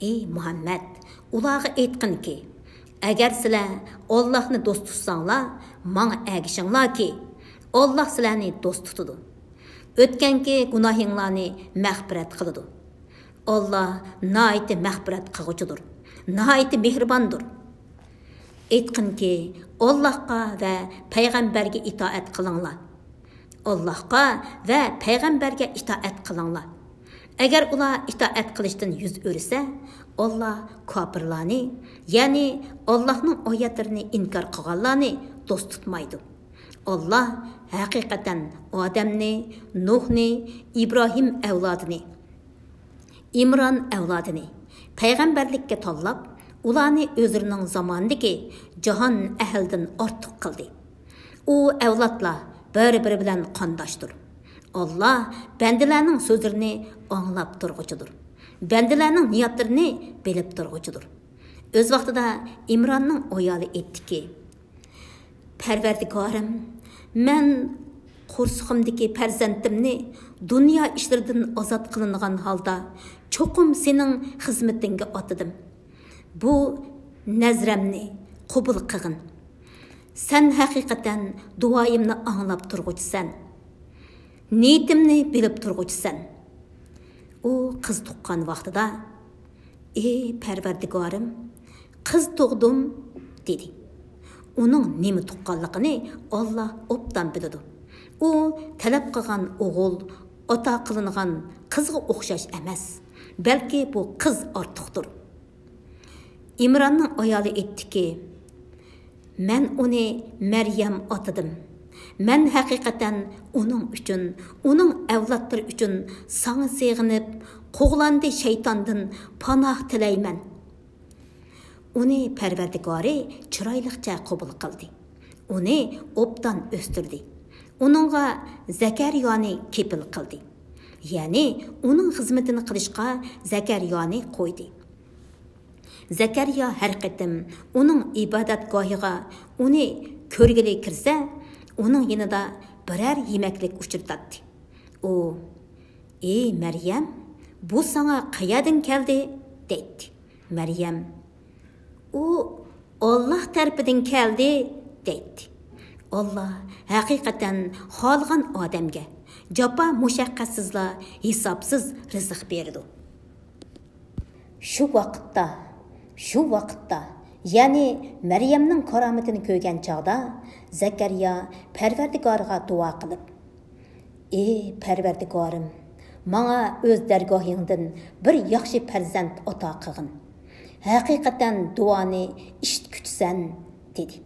ئى مۇھەممەد، ئۇلارغا ئېيتقىنكى، ئەگەر سىلەر ئاللاھنى دوست تۇتساڭلار، ماڭا ئەگىشىڭلاركى، ئاللاھ سىلەرنى دوست تۇتىدۇ. ئۆتكەنكى گۇناھىڭلارنى مەغپىرەت قىلىدۇ. ئاللاھ ناھايىتى مەغپىرەت قىلغۇچىدۇر، ناھايىتى مېھرىباندۇر. ئېيتقىنكى، ئاللاھقا ۋە پەيغەمبەرگە ئىتائەت قىلىڭلار. ئاللاھقا ۋە پەيغەمبەرگە ئىتائەت قىلىڭلار. ئەگەر ئۇلار ئىتائەت قىلىشتىن يۈز ئۆرۈسە، ئاللاھ كاپىرلارنى، يەنى ئاللاھنىڭ ئايەتلىرىنى ئىنكار قىلغانلارنى دوست تۇتمايدۇ. ئاللاھ ھەقىقەتەن ئادەمنى، نۇھنى، ئىبراھىم ئەۋلادىنى، ئىمران ئەۋلادىنى پەيغەمبەرلىككە تاللاپ، ئۇلارنى ئۆزلىرىنىڭ زامانىدىكى جاھان ئەھلىدىن ئارتۇق قىلدى. ئۇ ئەۋلادلار بىر-بىرى بىلەن قانداشتۇر. ئاللاھ بەندىلەرنىڭ سۆزلىرىنى ئاڭلاپ تۇرغۇچىدۇر. بەندىلەرنىڭ نىيەتلىرىنى بىلىپ تۇرغۇچىدۇر. ئۆز ۋاقتىدا ئىمراننىڭ ئايالى ئېيتتىكى، پەرۋەردىگارىم، مەن قورسىقىمدىكى پەرزەنتىمنى دۇنيا ئىشلىرىدىن ئازاد قىلىنغان ھالدا چوقۇم سېنىڭ خىزمىتىڭگە ئاتىدىم. بۇ نەزرەمنى قوبۇل قىلغىن. سەن ھەقىقەتەن دۇئايىمنى ئاڭلاپ تۇرغۇچىسەن. نىيىتىمنى بىلىپ تۇرغۇچىسەن. ئۇ قىز تۇغقان ۋاقتىدا، ئى پەرۋەردىگارىم، قىز تۇغدۇم، دېدى. ئۇنىڭ نېمە تۇغقانلىقىنى ئاللاھ ئوبدان بىلىدۇ. ئۇ تەلەپ قىلغان ئوغۇل ئاتا قىلىنغان قىزغا ئوخشاش ئەمەس، بەلكى بۇ قىز ئارتۇقتۇر. ئىمراننىڭ ئايالى ئېيتتىكى، مەن ئۇنى مەريەم ئاتىدىم. مەن ھەقىقەتەن ئۇنىڭ ئۈچۈن، ئۇنىڭ ئەۋلادلىرى ئۈچۈن ساڭا سېغىنىپ، قوغلاندى شەيتاندىن پاناھ تىلەيمەن. ئۇنى پەرۋەردىگارى چىرايلىقچە قوبۇل قىلدى. ئۇنى ئوبدان ئۆستۈردى. ئۇنىڭغا زەكەرىيانى كېپىل قىلدى. يەنى ئۇنىڭ خىزمىتىنى قىلىشقا زەكەرىيانى قويدى. زەكەرىيا ھەر قېتىم ئۇنىڭ ئىبادەتگاھىغا ئۇنى كۆرگىلى كىرسە، ئۇنىڭ يېنىدا بىرەر يېمەكلىك ئۇچرىتاتتى. ئۇ، ئى مەريەم، بۇ ساڭا قەيەردىن كەلدى؟ دەيتتى. مەريەم، ئۇ ئاللاھ تەرىپىدىن كەلدى، دەيتتى. ئاللاھ ھەقىقەتەن خالىغان ئادەمگە جاپا مۇشەققەتسىزلا ھېسابسىز رىزىق بېرىدۇ. شۇ ۋاقىتتا، شۇ ۋاقىتتا، يەنى مەريەمنىڭ كارامىتىنى كۆرگەن چاغدا زەكەرىيا پەرۋەردىگارىغا دۇئا قىلىپ، ئى پەرۋەردىگارىم، ماڭا ئۆز دەرگاھىڭدىن بىر ياخشى پەرزەنت ئاتا قىلغىن. ھەقىقەتەن دۇئانى ئىشىتكۈچىسەن، دېدى.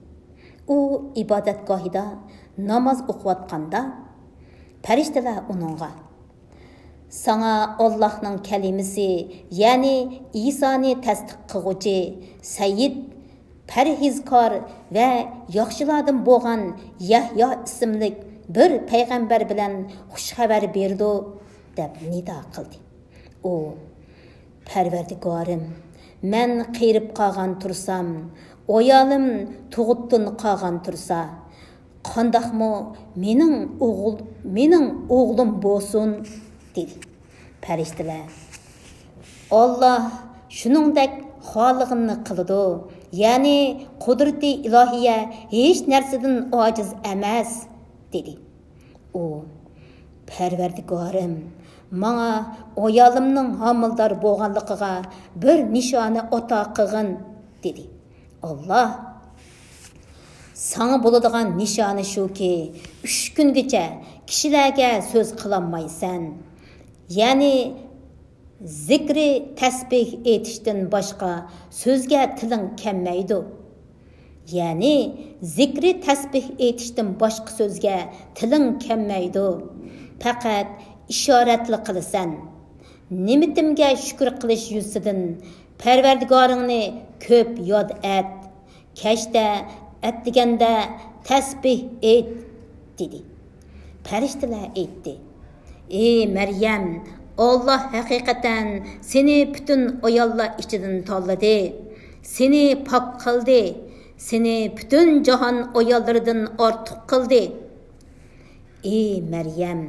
ئۇ ئىبادەتگاھىدا ناماز ئوقۇۋاتقاندا، پەرىشتىلەر ئۇنىڭغا، ساڭا ئاللاھنىڭ كەلىمىسى، يەنى ئىسانى تەستىق قىلغۇچى، سەييىد، پەرھىزكار ۋە ياخشىلاردىن بولغان يەھيا ئىسىملىك بىر پەيغەمبەر بىلەن خۇش خەۋەر بېرىدۇ، دەپ نىدا قىلدى. ئۇ، پەرۋەردىگارىم، مەن قېرىپ قالغان تۇرسام، ئايالىم تۇغۇتتىن قالغان تۇرسا، قانداقمۇ مېنىڭ ئوغۇل-، مېنىڭ ئوغلۇم بولسۇن؟ دېدى. پەرىشتىلەر، ئاللاھ شۇنىڭدەك خالىغىنىنى قىلىدۇ، يەنى قۇدرىتى ئىلاھىيە ھېچ نەرسىدىن ئاجىز ئەمەس، دېدى. ئۇ، پەرۋەردىگارىم، ماڭا ئايالىمنىڭ ھامىلىدار بولغانلىقىغا بىر نىشانە ئاتا قىلغىن، دېدى. ئاللاھ، ساڭا بولىدىغان نىشانە شۇكى، ئۈچ كۈنگىچە كىشىلەرگە سۆز قىلالمايسەن. يەنى زىكرى تەسبىھ ئېيتىشتىن باشقا سۆزگە تىلىڭ كەلمەيدۇ. يەنى زىكرى تەسبىھ ئېيتىشتىن باشقا سۆزگە تىلىڭ كەلمەيدۇ. پەقەت ئىشارەتلا قىلىسەن. نېمىتىمگە شۈكۈر قىلىش يۈزىسىدىن پەرۋەردىگارىڭنى كۆپ ياد ئەت. كەچتە ئەتىگەندە تەسبىھ ئېيت، دېدى. پەرىشتىلەر ئېيتتى: ئى مەريەم، ئاللاھ ھەقىقەتەن سېنى پۈتۈن ئاياللار ئىچىدىن تاللىدى. سېنى پاك قىلدى. سېنى پۈتۈن جاھان ئاياللىرىدىن ئارتۇق قىلدى. ئى مەريەم،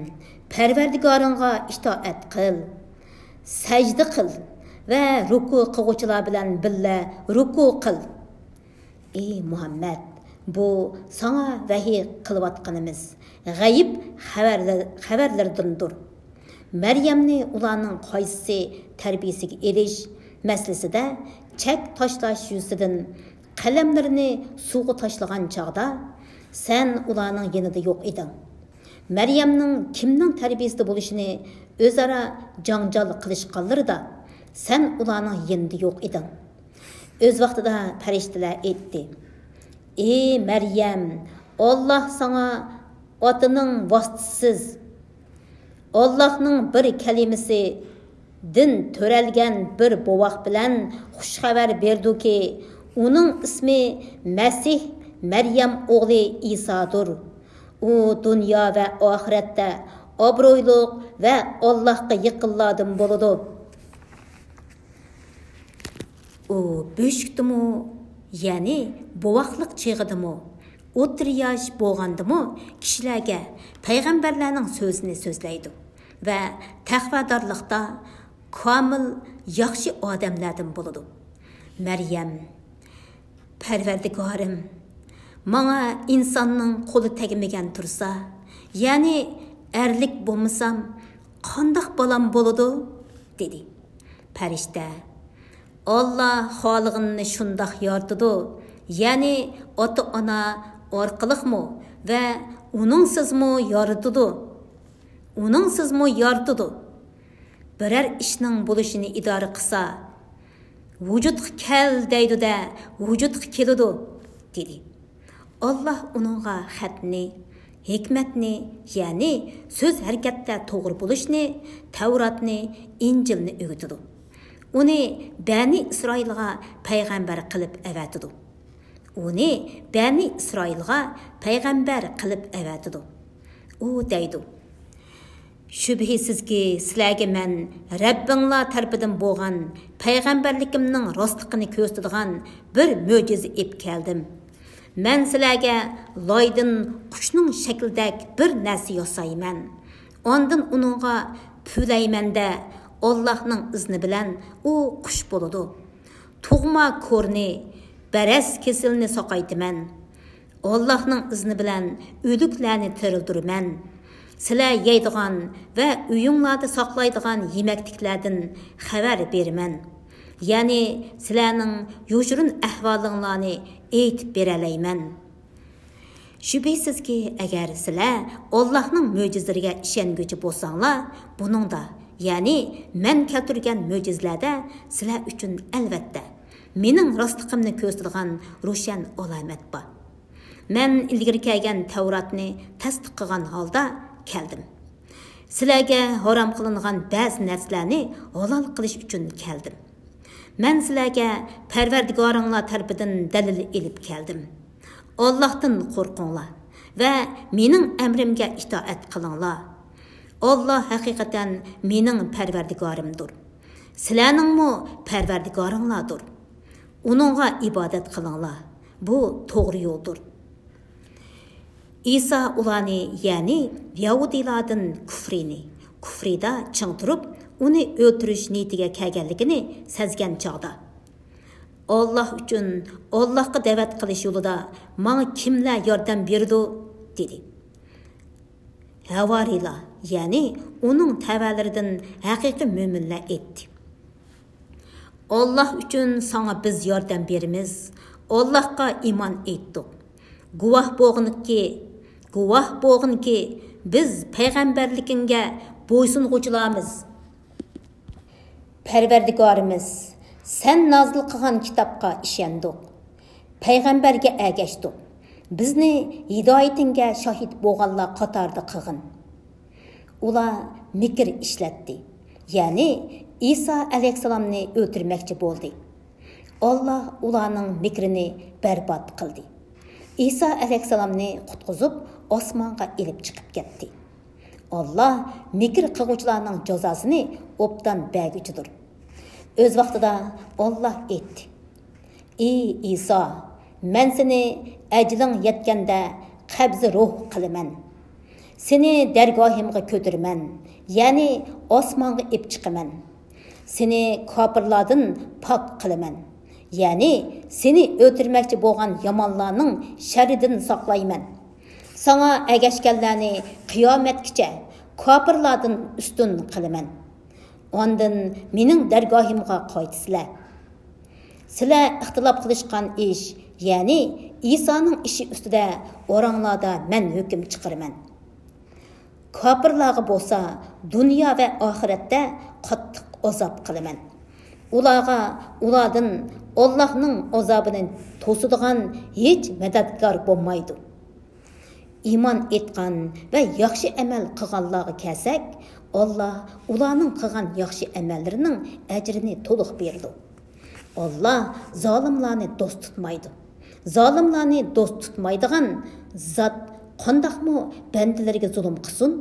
پەرۋەردىگارىڭغا ئىتائەت قىل. سەجدە قىل ۋە رۇكۇ قىلغۇچىلار بىلەن بىللە رۇكۇ قىل. ئى مۇھەممەد، بۇ ساڭا ۋەھىي قىلىۋاتقىنىمىز غەيىب خەۋەرلە-، خەۋەرلىرىدىندۇر. مەريەمنى ئۇلارنىڭ قايسىسى تەربىيىسىگە ئېلىش مەسىلىسىدە چەك تاشلاش يۈزىسىدىن قەلەملىرىنى سۇغا تاشلىغان چاغدا، سەن ئۇلارنىڭ يېنىدا يوق ئىدىڭ. مەريەمنىڭ كىمنىڭ تەربىيىسىدە بولۇشىنى ئۆزئارا جاڭجال قىلىشقانلىرىدا، سەن ئۇلارنىڭ يېنىدا يوق ئىدىڭ. ئۆز ۋاقتىدا پەرىشتىلەر ئېيتتى: ئى مەريەم، ئاللاھ ساڭا ئاتىنىڭ ۋاسىتىسىز، ئاللاھنىڭ بىر كەلىمىسىدىن تۆرەلگەن بىر بوۋاق بىلەن خۇش خەۋەر بېرىدۇكى، ئۇنىڭ ئىسمى مەسىھ مەريەم ئوغلى ئىسادۇر. ئۇ دۇنيا ۋە ئاخىرەتتە ئابرۇيلۇق ۋە ئاللاھقا يېقىنلاردىن بولىدۇ. ئۇ بۆشۈكتىمۇ، يەنى بوۋاقلىق چېغىدىمۇ، ئوتتۇرا ياش بولغاندىمۇ كىشىلەرگە پەيغەمبەرلەرنىڭ سۆزىنى سۆزلەيدۇ ۋە تەقۋادارلىقتا كامىل، ياخشى ئادەملەردىن بولىدۇ. مەريەم: پەرۋەردىگارىم، ماڭا ئىنساننىڭ قولى تەگمىگەن تۇرسا، يەنى ئەرلىك بولمىسام، قانداق بالام بولىدۇ؟ دېدى. پەرىشتە: ئاللا خالىغىنىنى شۇنداق يارىتىدۇ، يەنى ئاتا-ئانا ئارقىلىقمۇ ۋە ئۇنىڭسىزمۇ يارىتىدۇ. ئۇنىڭسىزمۇ يارىتىدۇ. بىرەر ئىشنىڭ بولۇشىنى ئىدارە قىلسا، ۋۇجۇدقا كەل دەيدۇ-دە، ۋۇجۇدقا كېلىدۇ، دېدى. ئاللا ئۇنىڭغا خەتنى، ھېكمەتنى، يەنى سۆز ھەرىكەتتە توغرا بولۇشنى، تەۋراتنى، ئىنجىلنى ئۆگىتىدۇ. ئۇنى بەنى ئىسرائىلغا پەيغەمبەر قىلىپ ئەۋەتىدۇ. ئۇنى بەنى ئىسرائىلغا پەيغەمبەر قىلىپ ئەۋەتىدۇ. ئۇ دەيدۇ: شۈبھىسىزكى، سىلەرگە مەن رەببىڭلار تەرىپىدىن بولغان پەيغەمبەرلىكىمنىڭ راستلىقىنى كۆرسىتىدىغان بىر مۆجىزە ئېلىپ كەلدىم. مەن سىلەرگە لايدىن قۇشنىڭ شەكلىدەك بىر نەرسە ياسايمەن. ئاندىن ئۇنىڭغا پۈۋلەيمەن-دە، ئاللاھنىڭ ئىزنى بىلەن ئۇ قۇش بولىدۇ. تۇغما كورنى، بەرەس كېسىلىنى ساقايتىمەن. ئاللاھنىڭ ئىزنى بىلەن ئۆلۈكلەرنى تىرىلدۈرىمەن. سىلەر يەيدىغان ۋە ئۆيۈڭلاردا ساقلايدىغان يېمەكلىكلەردىن خەۋەر بېرىمەن. يەنى سىلەرنىڭ يوشۇرۇن ئەھۋالىڭلارنى ئېيتىپ بېرەلەيمەن. شۈبھىسىزكى، ئەگەر سىلەر ئاللاھنىڭ مۆجىزىلىرىگە ئىشەنگۈچى بولساڭلار، بۇنىڭدا، يەنى مەن كەلتۈرگەن مۆجىزىلەردە سىلەر ئۈچۈن، ئەلۋەتتە، مېنىڭ راستلىقىمنى كۆرسىتىدىغان روشەن ئالامەت بار. مەن ئىلگىرى كەلگەن تەۋراتنى تەستىق قىلغان ھالدا كەلدىم. سىلەرگە ھارام قىلىنغان بەزى نەرسىلەرنى ھالال قىلىش ئۈچۈن كەلدىم. مەن سىلەرگە پەرۋەردىگارىڭلار تەرىپىدىن دەلىل ئېلىپ كەلدىم. ئاللاھتىن قورقۇڭلار ۋە مېنىڭ ئەمرىمگە ئىتائەت قىلىڭلار. ئاللاھ ھەقىقەتەن مېنىڭ پەرۋەردىگارىمدۇر. سىلەرنىڭمۇ پەرۋەردىگارىڭلاردۇر. ئۇنىڭغا ئىبادەت قىلىڭلار. بۇ توغرا يولدۇر. ئىسا ئۇلارنى، يەنى يەھۇدىيلاردىن كۇفرىنى، كۇفرىدا چىڭ تۇرۇپ، ئۇنى ئۆلتۈرۈش نىيىتىگە كەلگەنلىكىنى سەزگەن چاغدا، ئاللاھ ئۈچۈن، ئاللاھقا دەۋەت قىلىش يولىدا ماڭا كىملەر ياردەم بېرىدۇ؟ دېدى. ھەۋارىيلار، يەنى ئۇنىڭ تەۋەلىرىدىن ھەقىقىي مۆمىنلەر ئېيتتى: ئاللاھ ئۈچۈن ساڭا بىز ياردەم بېرىمىز. ئاللاھقا ئىمان ئېيتتۇق. گۇۋاھ بولغىنكى، گۇۋاھ بولغىنكى، بىز پەيغەمبەرلىكىڭگە بويسۇنغۇچىلارمىز. پەرۋەردىگارىمىز، سەن نازىل قىلغان كىتابقا ئىشەندۇق. پەيغەمبەرگە ئەگەشتۇق. بىزنى ھىدايىتىڭگە شاھىت بولغانلار قاتارىدا قىلغىن. ئۇلار مىكىر ئىشلەتتى، يەنى ئىسا ئەلەيھىسسالامنى ئۆلتۈرمەكچى بولدى. ئاللا ئۇلارنىڭ مىكرىنى بەربات قىلدى. ئىسا ئەلەيھىسسالامنى قۇتقۇزۇپ، ئاسمانغا ئېلىپ چىقىپ كەتتى. ئاللا مىكىر قىلغۇچىلارنىڭ جازاسىنى ئوبدان بەرگۈچىدۇر. ئۆز ۋاقتىدا ئاللا ئېيتتى: «ئى ئىسا، مەن سېنى ئەجىلىڭ يەتكەندە قەبزى روھ قىلىمەن. سېنى دەرگاھىمغا كۆتۈرىمەن، يەنى ئاسمانغا ئېلىپ چىقىمەن. سېنى كاپىرلاردىن پاك قىلىمەن، يەنى سېنى ئۆلتۈرمەكچى بولغان يامانلارنىڭ شەررىدىن ساقلايمەن. ساڭا ئەگەشكەنلەرنى قىيامەتكىچە كاپىرلاردىن ئۈستۈن قىلىمەن. ئاندىن مېنىڭ دەرگاھىمغا قايتىسىلەر. سىلەر ئىختىلاپ قىلىشقان ئىش، يەنى ئىسانىڭ ئىشى ئۈستىدە ئوراڭلاردا مەن ھۆكۈم چىقىرىمەن. كاپىرلارغا بولسا دۇنيا ۋە ئاخىرەتتە قاتتىق ئازاب قىلىمەن. ئۇلارغا ئۇلاردىن ئاللاھنىڭ ئازابىنى توسىدىغان ھېچ مەدەتكار بولمايدۇ.» ئىمان ئېيتقان ۋە ياخشى ئەمەل قىلغانلارغا كەلسەك، ئاللا ئۇلارنىڭ قىلغان ياخشى ئەمەللىرىنىڭ ئەجرىنى تولۇق بېرىدۇ. ئاللا زالىملارنى دوست تۇتمايدۇ. زالىملارنى دوست تۇتمايدىغان زات قانداقمۇ بەندىلىرىگە زۇلۇم قىلسۇن؟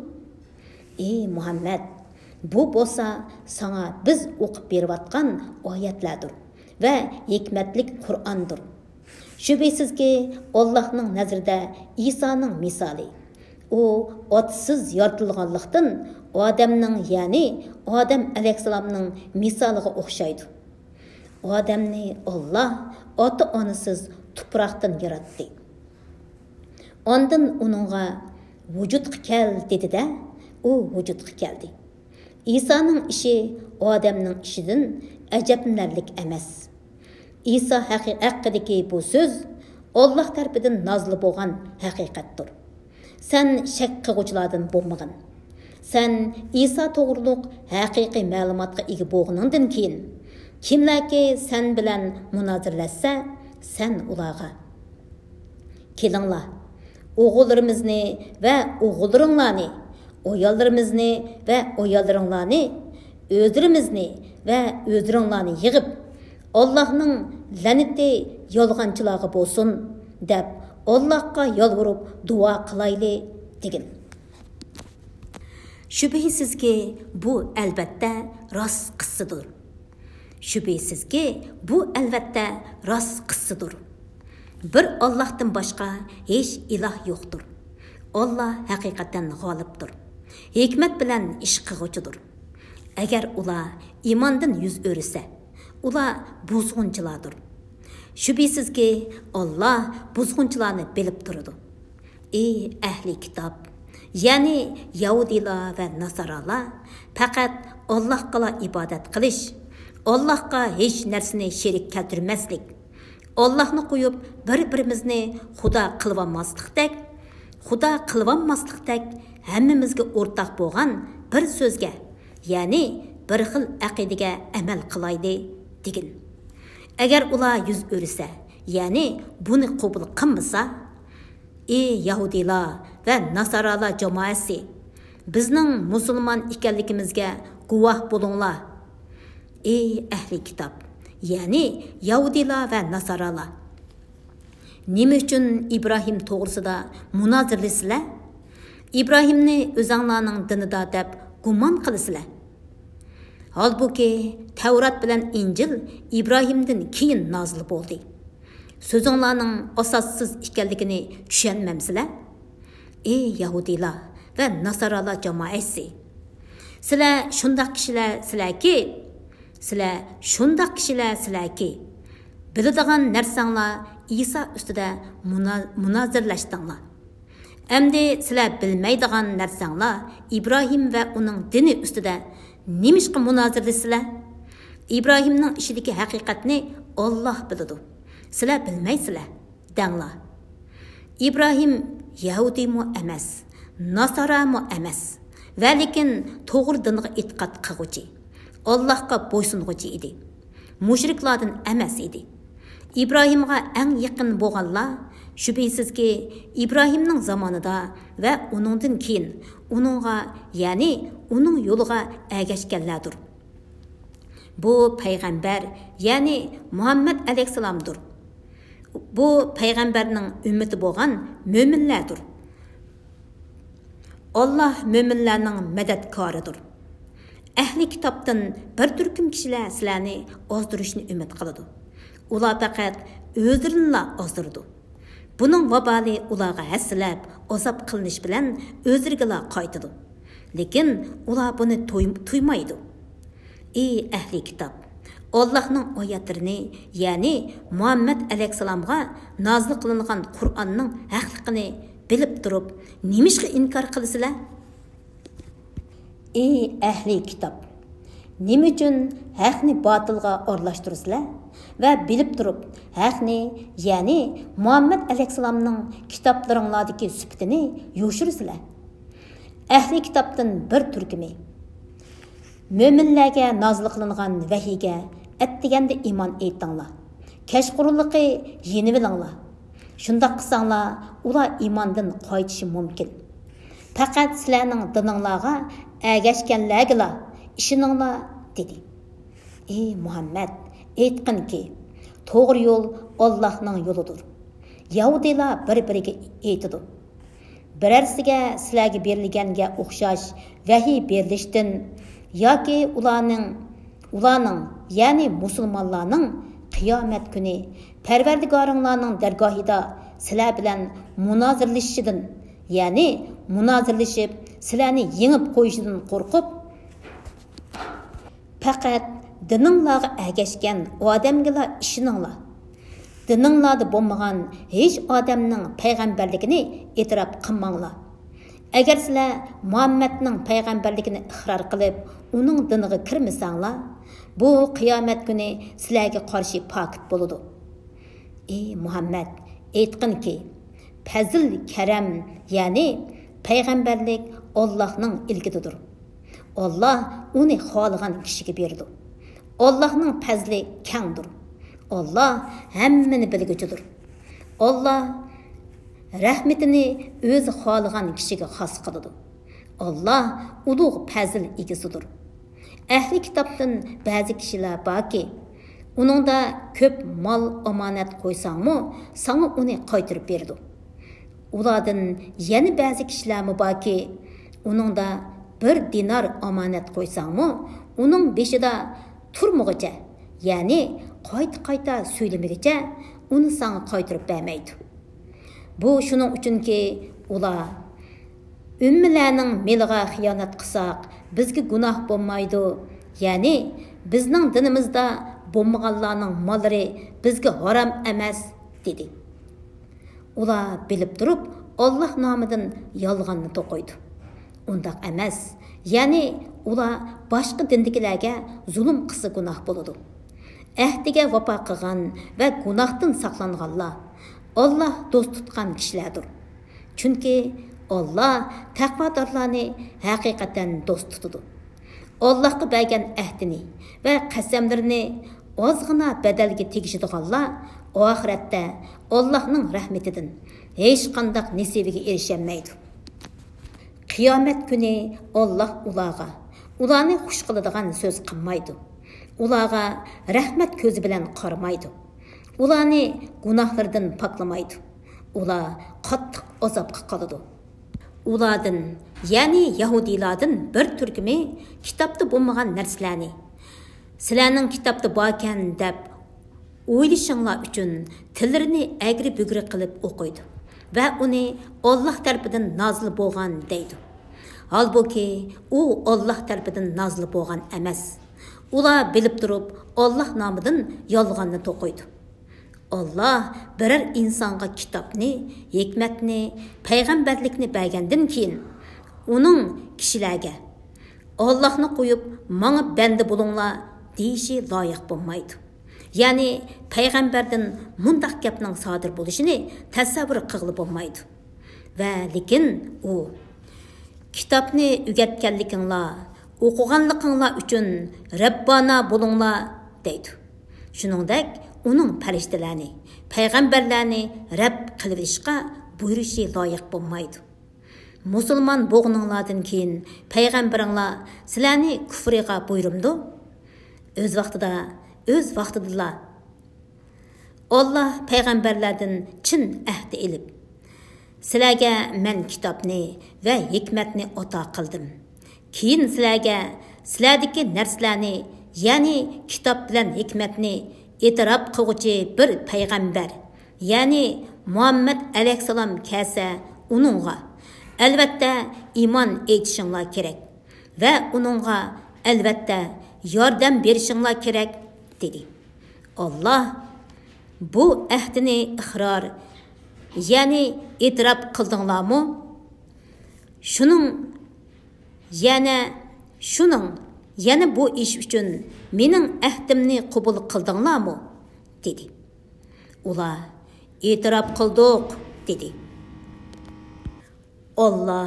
ئى مۇھەممەد، بۇ بولسا ساڭا بىز ئوقۇپ بېرىۋاتقان ئايەتلەردۇر ۋە ھېكمەتلىك قۇرئاندۇر. شۈبھىسىزكى، ئاللاھنىڭ نەزىرىدە ئىسانىڭ مىسالى، ئۇ ئاتىسىز يارىتىلغانلىقتىن، ئادەمنىڭ، يەنى ئادەم ئەلەيھىسسالامنىڭ مىسالىغا ئوخشايدۇ. ئادەمنى ئاللا ئاتا-ئانىسىز تۇپراقتىن ياراتتى. ئاندىن ئۇنىڭغا «ۋۇجۇدقا كەل» دېدى-دە، ئۇ ۋۇجۇدقا كەلدى. ئىسانىڭ ئىشى ئادەمنىڭ ئىشىدىن ئەجەبلىنەرلىك ئەمەس. ئىسا ھەققىدىكى بۇ سۆز ئاللا تەرىپىدىن نازىل بولغان ھەقىقەتتۇر. سەن شەك قىلغۇچىلاردىن بولمىغىن. سەن ئىسا توغرۇلۇق ھەقىقىي مەلۇماتقا ئىگە بولغىنىڭدىن كېيىن، كىملەركى سەن بىلەن مۇنازىرىلەشسە، سەن ئۇلارغا: «كېلىڭلار، ئوغۇللىرىمىزنى ۋە ئوغۇللىرىڭلارنى، ئاياللىرىمىزنى ۋە ئاياللىرىڭلارنى، ئۆزلىرىمىزنى ۋە ئۆزلىرىڭلارنى يىغىپ، ئاللاھنىڭ لەنىتى يالغانچىلارغا بولسۇن» دەپ، ئاللاھقا يالۋۇرۇپ دۇئا قىلايلى، دېگىن. شۈبھىسىزكى، بۇ ئەلۋەتتە راست قىسسىدۇر. شۈبھىسىزكى، بۇ ئەلۋەتتە راست قىسسىدۇر. بىر ئاللاھتىن باشقا ھېچ ئىلاھ يوقتۇر. ئاللاھ ھەقىقەتەن غالىبتۇر. ھېكمەت بىلەن ئىش قىلغۇچىدۇر. ئەگەر ئۇلار ئىماندىن يۈز ئۆرۈسە، ئۇلار بۇزغۇنچىلاردۇر. شۈبھىسىزكى، ئاللاھ بۇزغۇنچىلارنى بىلىپ تۇرىدۇ. ئى ئەھلى كىتاب، يەنى يەھۇدىيلار ۋە ناسارالار پەقەت ئاللاھقىلا ئىبادەت قىلىش، ئاللاھقا ھېچ نەرسىنى شېرىك كەلتۈرمەسلىك، ئاللاھنى قويۇپ بىر-بىرىمىزنى خۇدا قىلىۋالماسلىقتەك، خۇدا قىلىۋالماسلىقتەك ھەممىمىزگە ئورتاق بولغان بىر سۆزگە، يەنى بىر خىل ئەقىدىگە ئەمەل قىلايلى، دېگىن. ئەگەر ئۇلار يۈز ئۆرۈسە، يەنى بۇنى قوبۇل قىلمىسا، ئى يەھۇدىيلار ۋە ناسارالار جامائەسى، بىزنىڭ مۇسۇلمان ئىكەنلىكىمىزگە گۇۋاھ بولۇڭلار. ئى ئەھلى كىتاب، يەنى يەھۇدىيلار ۋە ناسارالار، نېمە ئۈچۈن ئىبراھىم توغرىسىدا مۇنازىرىلىسىلەر؟ ئىبراھىمنى ئۆزەڭلارنىڭ دىنىدا دەپ گۇمان قىلىسىلەر. ھالبۇكى، تەۋرات بىلەن ئىنجىل ئىبراھىمدىن كېيىن نازىل بولدى. سۆزۈڭلارنىڭ ئاساسسىز ئىكەنلىكىنى چۈشەنمەمسىلەر؟ ئى يەھۇدىيلار ۋە ناسارالار جامائەسى! سىلەر شۇنداق كىشىلەرسىلەركى، سىلەر شۇنداق كىشىلەرسىلەركى، بىلىدىغان نەرسەڭلار ئىسا ئۈستىدە مۇنا-، مۇنازىرىلەشتىڭلار. ئەمدى سىلەر بىلمەيدىغان نەرسەڭلار ئىبراھىم ۋە ئۇنىڭ دىنى ئۈستىدە نېمىشقا مۇنازىرىلىسىلەر؟ ئىبراھىمنىڭ ئىشىدىكى ھەقىقەتنى ئاللاھ بىلىدۇ. سىلەر بىلمەيسىلەر، دەڭلار. ئىبراھىم يەھۇدىيمۇ ئەمەس، ناسارامۇ ئەمەس، ۋەلىكىن توغرا دىنغا ئېتىقاد قىلغۇچى، ئاللاھقا بويسۇنغۇچى ئىدى. مۇشرىكلاردىن ئەمەس ئىدى. ئىبراھىمغا ئەڭ يېقىن بولغانلار، شۈبھىسىزكى، ئىبراھىمنىڭ زامانىدا ۋە ئۇنىڭدىن كېيىن ئۇنىڭغا، يەنى ئۇنىڭ يولىغا ئەگەشكەنلەردۇر. بۇ پەيغەمبەر، يەنى مۇھەممەد ئەلەيھىسسالامدۇر. بۇ پەيغەمبەرنىڭ ئۈممىتى بولغان مۆمىنلەردۇر. ئاللاھ مۆمىنلەرنىڭ مەدەتكارىدۇر. ئەھلى كىتابتىن بىر تۈركۈم كىشىلەر سىلەرنى ئازدۇرۇشنى ئۈمىد قىلىدۇ. ئۇلار پەقەت ئۆزلىرىنىلا ئازدۇرىدۇ. بۇنىڭ ۋابالى ئۇلارغا ھەسسىلەپ، ئازاب قىلىنىش بىلەن ئۆزلىرىگىلا قايتىدۇ. لېكىن ئۇلار بۇنى تۇي-، تۇيمايدۇ. ئى ئەھلى كىتاب! ئاللاھنىڭ ئايەتلىرىنى، يەنى مۇھەممەد ئەلەيھىسسالامغا نازىل قىلىنغان قۇرئاننىڭ ھەقلىقىنى بىلىپ تۇرۇپ، نېمىشقا ئىنكار قىلىسىلەر؟ ئى ئەھلى كىتاب! نېمە ئۈچۈن ھەقنى باتىلغا ئارىلاشتۇرىسىلەر ۋە بىلىپ تۇرۇپ ھەقنى، يەنى مۇھەممەد ئەلەيھىسسالامنىڭ كىتابلىرىڭلاردىكى سۈپىتىنى يوشۇرىسىلەر؟ ئەھلى كىتابتىن بىر تۈركۈمى، مۆمىنلەرگە نازىل قىلىنغان ۋەھىيگە ئەتىگەندە ئىمان ئېيتىڭلار، كەچقۇرۇنلۇقى يېنىۋېلىڭلار. شۇنداق قىلساڭلار، ئۇلار ئىماندىن قايتىشى مۇمكىن. پەقەت سىلەرنىڭ دىنىڭلارغا ئەگەشكەنلەرگىلا ئىشىنىڭلار، دېدى. ئى مۇھەممەد، ئېيتقىنكى، توغرا يول ئاللاھنىڭ يولىدۇر. يەھۇدىيلار بىر-بىرىگە ئېيتىدۇ، بىرەرسىگە سىلەرگە بېرىلگەنگە ئوخشاش ۋەھىي بېرىلىشتىن ياكى ئۇلارنىڭ، ئۇلارنىڭ، يەنى مۇسۇلمانلارنىڭ قىيامەت كۈنى پەرۋەردىگارىڭلارنىڭ دەرگاھىدا سىلەر بىلەن مۇنازىرىلىشىشىدىن، يەنى مۇنازىرىلىشىپ سىلەرنى يېڭىپ قويۇشىدىن قورقۇپ، پەقەت دىنىڭلارغا ئەگەشكەن ئادەمگىلا ئىشىنىڭلار. دىنىڭلاردا بولمىغان ھېچ ئادەمنىڭ پەيغەمبەرلىكىنى ئېتىراپ قىلماڭلار. ئەگەر سىلەر مۇھەممەدنىڭ پەيغەمبەرلىكىنى ئىقرار قىلىپ، ئۇنىڭ دىنىغا كىرمىسەڭلار، بۇ قىيامەت كۈنى سىلەرگە قارشى پاكىت بولىدۇ. ئى مۇھەممەد، ئېيتقىنكى، پەزىل، كەرەم، يەنى پەيغەمبەرلىك ئاللاھنىڭ ئىلكىدىدۇر. ئاللاھ ئۇنى خالىغان كىشىگە بېرىدۇ. ئاللاھنىڭ پەزلى كەڭدۇر. ئاللاھ ھەممىنى بىلگۈچىدۇر. ئاللاھ رەھمىتىنى ئۆزى خالىغان كىشىگە خاس قىلىدۇ. ئاللاھ ئۇلۇغ پەزىل ئىگىسىدۇر. ئەھلى كىتابتىن بەزى كىشىلەر باركى، ئۇنىڭدا كۆپ مال ئامانەت قويساڭمۇ، ساڭا ئۇنى قايتۇرۇپ بېرىدۇ. ئۇلاردىن يەنە بەزى كىشىلەرمۇ باركى، ئۇنىڭدا بىر دىنار ئامانەت قويساڭمۇ، ئۇنىڭ بېشىدا تۇرمىغۇچە، يەنى قايتا-قايتا سۆيلىمىگۈچە ئۇنى ساڭا قايتۇرۇپ بەرمەيدۇ. بۇ شۇنىڭ ئۈچۈنكى، ئۇلار، ئۆممىلەرنىڭ مېلىغا خىيانەت قىلساق، بىزگە گۇناھ بولمايدۇ، يەنى بىزنىڭ دىنىمىزدا بولمىغانلارنىڭ ماللىرى بىزگە ھارام ئەمەس، دېدى. ئۇلار بىلىپ تۇرۇپ ئاللاھ نامىدىن يالغاننى توقۇيدۇ. ئۇنداق ئەمەس، يەنى ئۇلار باشقا دىندىكىلەرگە زۇلۇم قىلسا گۇناھ بولىدۇ. ئەھدىگە ۋاپا قىلغان ۋە گۇناھتىن ساقلانغانلار ئاللاھ دوست تۇتقان كىشىلەردۇر. چۈنكى ئاللاھ تەقۋادارلارنى ھەقىقەتەن دوست تۇتىدۇ. ئاللاھقا بەرگەن ئەھدىنى ۋە قەسەملىرىنى ئازغىنا بەدەلگە تېگىشىدىغانلار ئاخىرەتتە ئاللاھنىڭ رەھمىتىدىن ھېچقانداق نېسىۋىگە ئېرىشەلمەيدۇ. قىيامەت كۈنى ئاللاھ ئۇلارغا، ئۇلارنى خۇش قىلىدىغان سۆز قىلمايدۇ. ئۇلارغا رەھمەت كۆزى بىلەن قارىمايدۇ. ئۇلارنى گۇناھلىرىدىن پاكلىمايدۇ. ئۇلار قاتتىق ئازابقا قالىدۇ. ئۇلاردىن، يەنى يەھۇدىيلاردىن بىر تۈركۈمى كىتابتا بولمىغان نەرسىلەرنى، سىلەرنىڭ كىتابتا باركەن دەپ ئويلىشىڭلار ئۈچۈن تىللىرىنى ئەگرى-بۈگرى قىلىپ ئوقۇيدۇ ۋە ئۇنى ئاللاھ تەرىپىدىن نازىل بولغان دەيدۇ. ھالبۇكى، ئۇ ئاللاھ تەرىپىدىن نازىل بولغان ئەمەس. ئۇلار بىلىپ تۇرۇپ ئاللاھ نامىدىن يالغاننى توقۇيدۇ. ئاللاھ بىرەر ئىنسانغا كىتابنى، ھېكمەتنى، پەيغەمبەرلىكنى بەرگەندىن كېيىن، ئۇنىڭ كىشىلەرگە، «ئاللاھنى قويۇپ، ماڭا بەندە بولۇڭلار» دېيىشى لايىق بولمايدۇ. يەنى پەيغەمبەردىن مۇنداق گەپنىڭ سادىر بولۇشىنى تەسەۋۋۇر قىلغىلى بولمايدۇ. ۋە لېكىن ئۇ، «كىتابنى ئۆگەتكەنلىكىڭلار، ئوقۇغانلىقىڭلار ئۈچۈن رەببانا بولۇڭلار» دەيدۇ. شۇنىڭدەك ئۇنىڭ پەرىشتىلەرنى، پەيغەمبەرلەرنى رەب قىلىۋېلىشقا بۇيرۇشى لايىق بولمايدۇ. مۇسۇلمان بولغىنىڭلاردىن كېيىن پەيغەمبىرىڭلار سىلەرنى كۇفرىغا بۇيرۇمدۇ؟ ئۆز ۋاقتىدا، ئۆز ۋاقتىدىلا. ئاللا پەيغەمبەرلەردىن چىن ئەھدى ئېلىپ، سىلەرگە مەن كىتابنى ۋە ھېكمەتنى ئاتا قىلدىم. كېيىن سىلەرگە سىلەردىكى نەرسىلەرنى، يەنى كىتاب بىلەن ھېكمەتنى ئېتىراپ قىلغۇچى بىر پەيغەمبەر، يەنى مۇھەممەد ئەلەيھىسسالام كەلسە، ئۇنىڭغا، ئەلۋەتتە، ئىمان ئېيتىشىڭلار كېرەك ۋە ئۇنىڭغا، ئەلۋەتتە، ياردەم بېرىشىڭلار كېرەك، دېدى. ئاللا، بۇ ئەھدىنى ئىقرار، يەنى ئېتىراپ قىلدىڭلارمۇ؟ شۇنىڭ، يەنە شۇنىڭ، يەنە بۇ ئىش ئۈچۈن مېنىڭ ئەھدىمنى قوبۇل قىلدىڭلارمۇ؟ دېدى. ئۇلار، ئېتىراپ قىلدۇق، دېدى. ئاللا،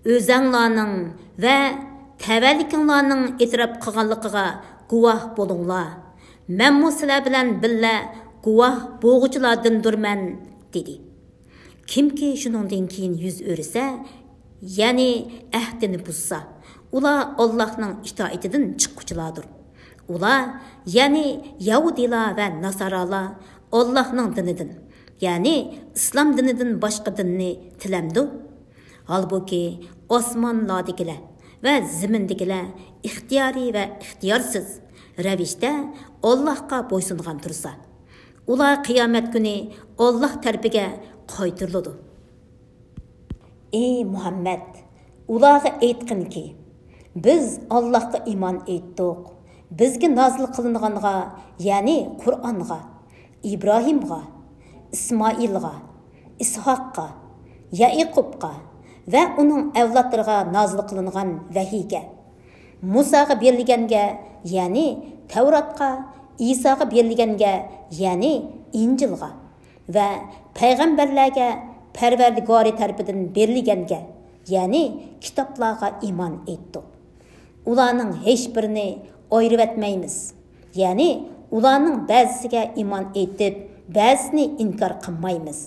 ئۆزەڭلارنىڭ ۋە تەۋەلىكىڭلارنىڭ ئېتىراپ قىلغانلىقىغا گۇۋاھ بولۇڭلار. مەنمۇ سىلەر بىلەن بىللە گۇۋاھ بولغۇچىلاردىندۇرمەن، دېدى. كىمكى شۇنىڭدىن كېيىن يۈز ئۆرۈسە، يەنى ئەھدىنى بۇزسا، ئۇلار ئاللاھنىڭ ئىتائىتىدىن چىققۇچىلاردۇر. ئۇلار، يەنى يەھۇدىيلار ۋە ناسارالار ئاللاھنىڭ دىنىدىن، يەنى ئىسلام دىنىدىن باشقا دىننى تىلەمدۇ؟ ھالبۇكى، ئاسمانلاردىكىلەر ۋە زېمىندىكىلەر ئىختىيارىي ۋە ئىختىيارسىز رەۋىشتە ئاللاھقا بويسۇنغان تۇرسا، ئۇلار قىيامەت كۈنى ئاللاھ تەرىپىگە قايتۇرۇلىدۇ. ئى مۇھەممەد، ئۇلارغا ئېيتقىنكى، بىز ئاللاھقا ئىمان ئېيتتۇق، بىزگە نازىل قىلىنغانغا، يەنى قۇرئانغا، ئىبراھىمغا، ئىسمائىلغا، ئىسھاققا، يەئىقۇبقا ۋە ئۇنىڭ ئەۋلادلىرىغا نازىل قىلىنغان ۋەھىيگە، مۇساغا بېرىلگەنگە، يەنى تەۋراتقا، ئىساغا بېرىلگەنگە، يەنى ئىنجىلغا ۋە پەيغەمبەرلەرگە پەرۋەردىگارى تەرىپىدىن بېرىلگەنگە، يەنى كىتابلارغا ئىمان ئېيتتۇق. ئۇلارنىڭ ھېچبىرىنى ئايرىۋەتمەيمىز. يەنى ئۇلارنىڭ بەزىسىگە ئىمان ئېيتىپ، بەزىسىنى ئىنكار قىلمايمىز.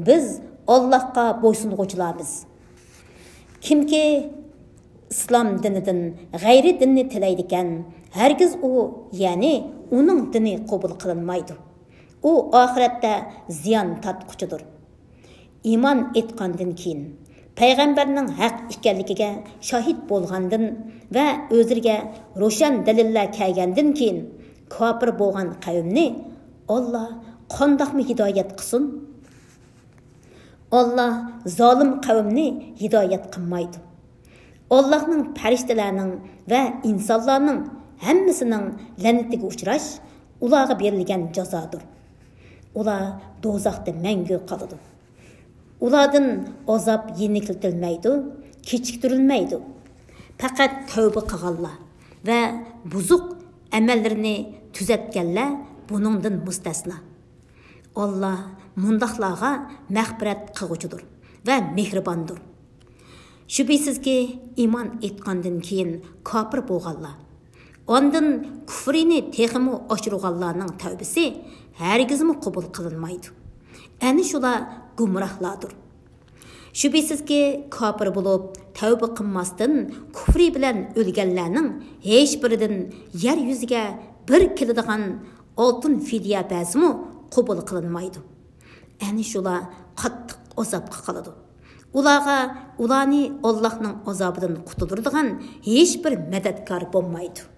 بىز ئاللاھقا بويسۇنغۇچىلارمىز. كىمكى ئىسلام دىنىدىن غەيرىي دىننى تىلەيدىكەن، ھەرگىز ئۇ، يەنى ئۇنىڭ دىنى قوبۇل قىلىنمايدۇ. ئۇ ئاخىرەتتە زىيان تارتقۇچىدۇر. ئىمان ئېيتقاندىن كېيىن، پەيغەمبەرنىڭ ھەق ئىكەنلىكىگە شاھىت بولغاندىن ۋە ئۆزلىرىگە روشەن دەلىللەر كەلگەندىن كېيىن، كاپىر بولغان قەۋمنى ئاللا قانداقمۇ ھىدايەت قىلسۇن؟ ئاللا زالىم قەۋمنى ھىدايەت قىلمايدۇ. ئاللاھنىڭ پەرىشتىلەرنىڭ ۋە ئىنسانلارنىڭ ھەممىسىنىڭ لەنىتىگە ئۇچراش ئۇلارغا بېرىلگەن جازادۇر. ئۇلار دوزاختا مەڭگۈ قالىدۇ. ئۇلاردىن ئازاب يېنىكلىتىلمەيدۇ، كېچىكتۈرۈلمەيدۇ. پەقەت تەۋبە قىلغانلار ۋە بۇزۇق ئەمەللىرىنى تۈزەتكەنلەر بۇنىڭدىن مۇستەسنا. ئاللا مۇنداقلارغا مەغپىرەت قىلغۇچىدۇر ۋە مېھرىباندۇر. شۈبھىسىزكى، ئىمان ئېيتقاندىن كېيىن كاپىر بولغانلار، ئاندىن كۇفرىنى تېخىمۇ ئاشۇرغانلارنىڭ تەۋبىسى ھەرگىزمۇ قوبۇل قىلىنمايدۇ. ئەنە شۇلار گۇمراھلاردۇر. شۈبھىسىزكى، كاپىر بولۇپ، تەۋبە قىلماستىن، كۇفرى بىلەن ئۆلگەنلەرنىڭ ھېچبىرىدىن يەر يۈزىگە بىر كېلىدىغان ئالتۇن فىدىيە بەرسىمۇ قوبۇل قىلىنمايدۇ. ئەنە شۇلار قاتتىق ئازابقا قالىدۇ. ئۇلارغا ئۇلارنى ئاللاھنىڭ ئازابىدىن قۇتۇلدۇرىدىغان ھېچبىر مەدەتكار بولمايدۇ.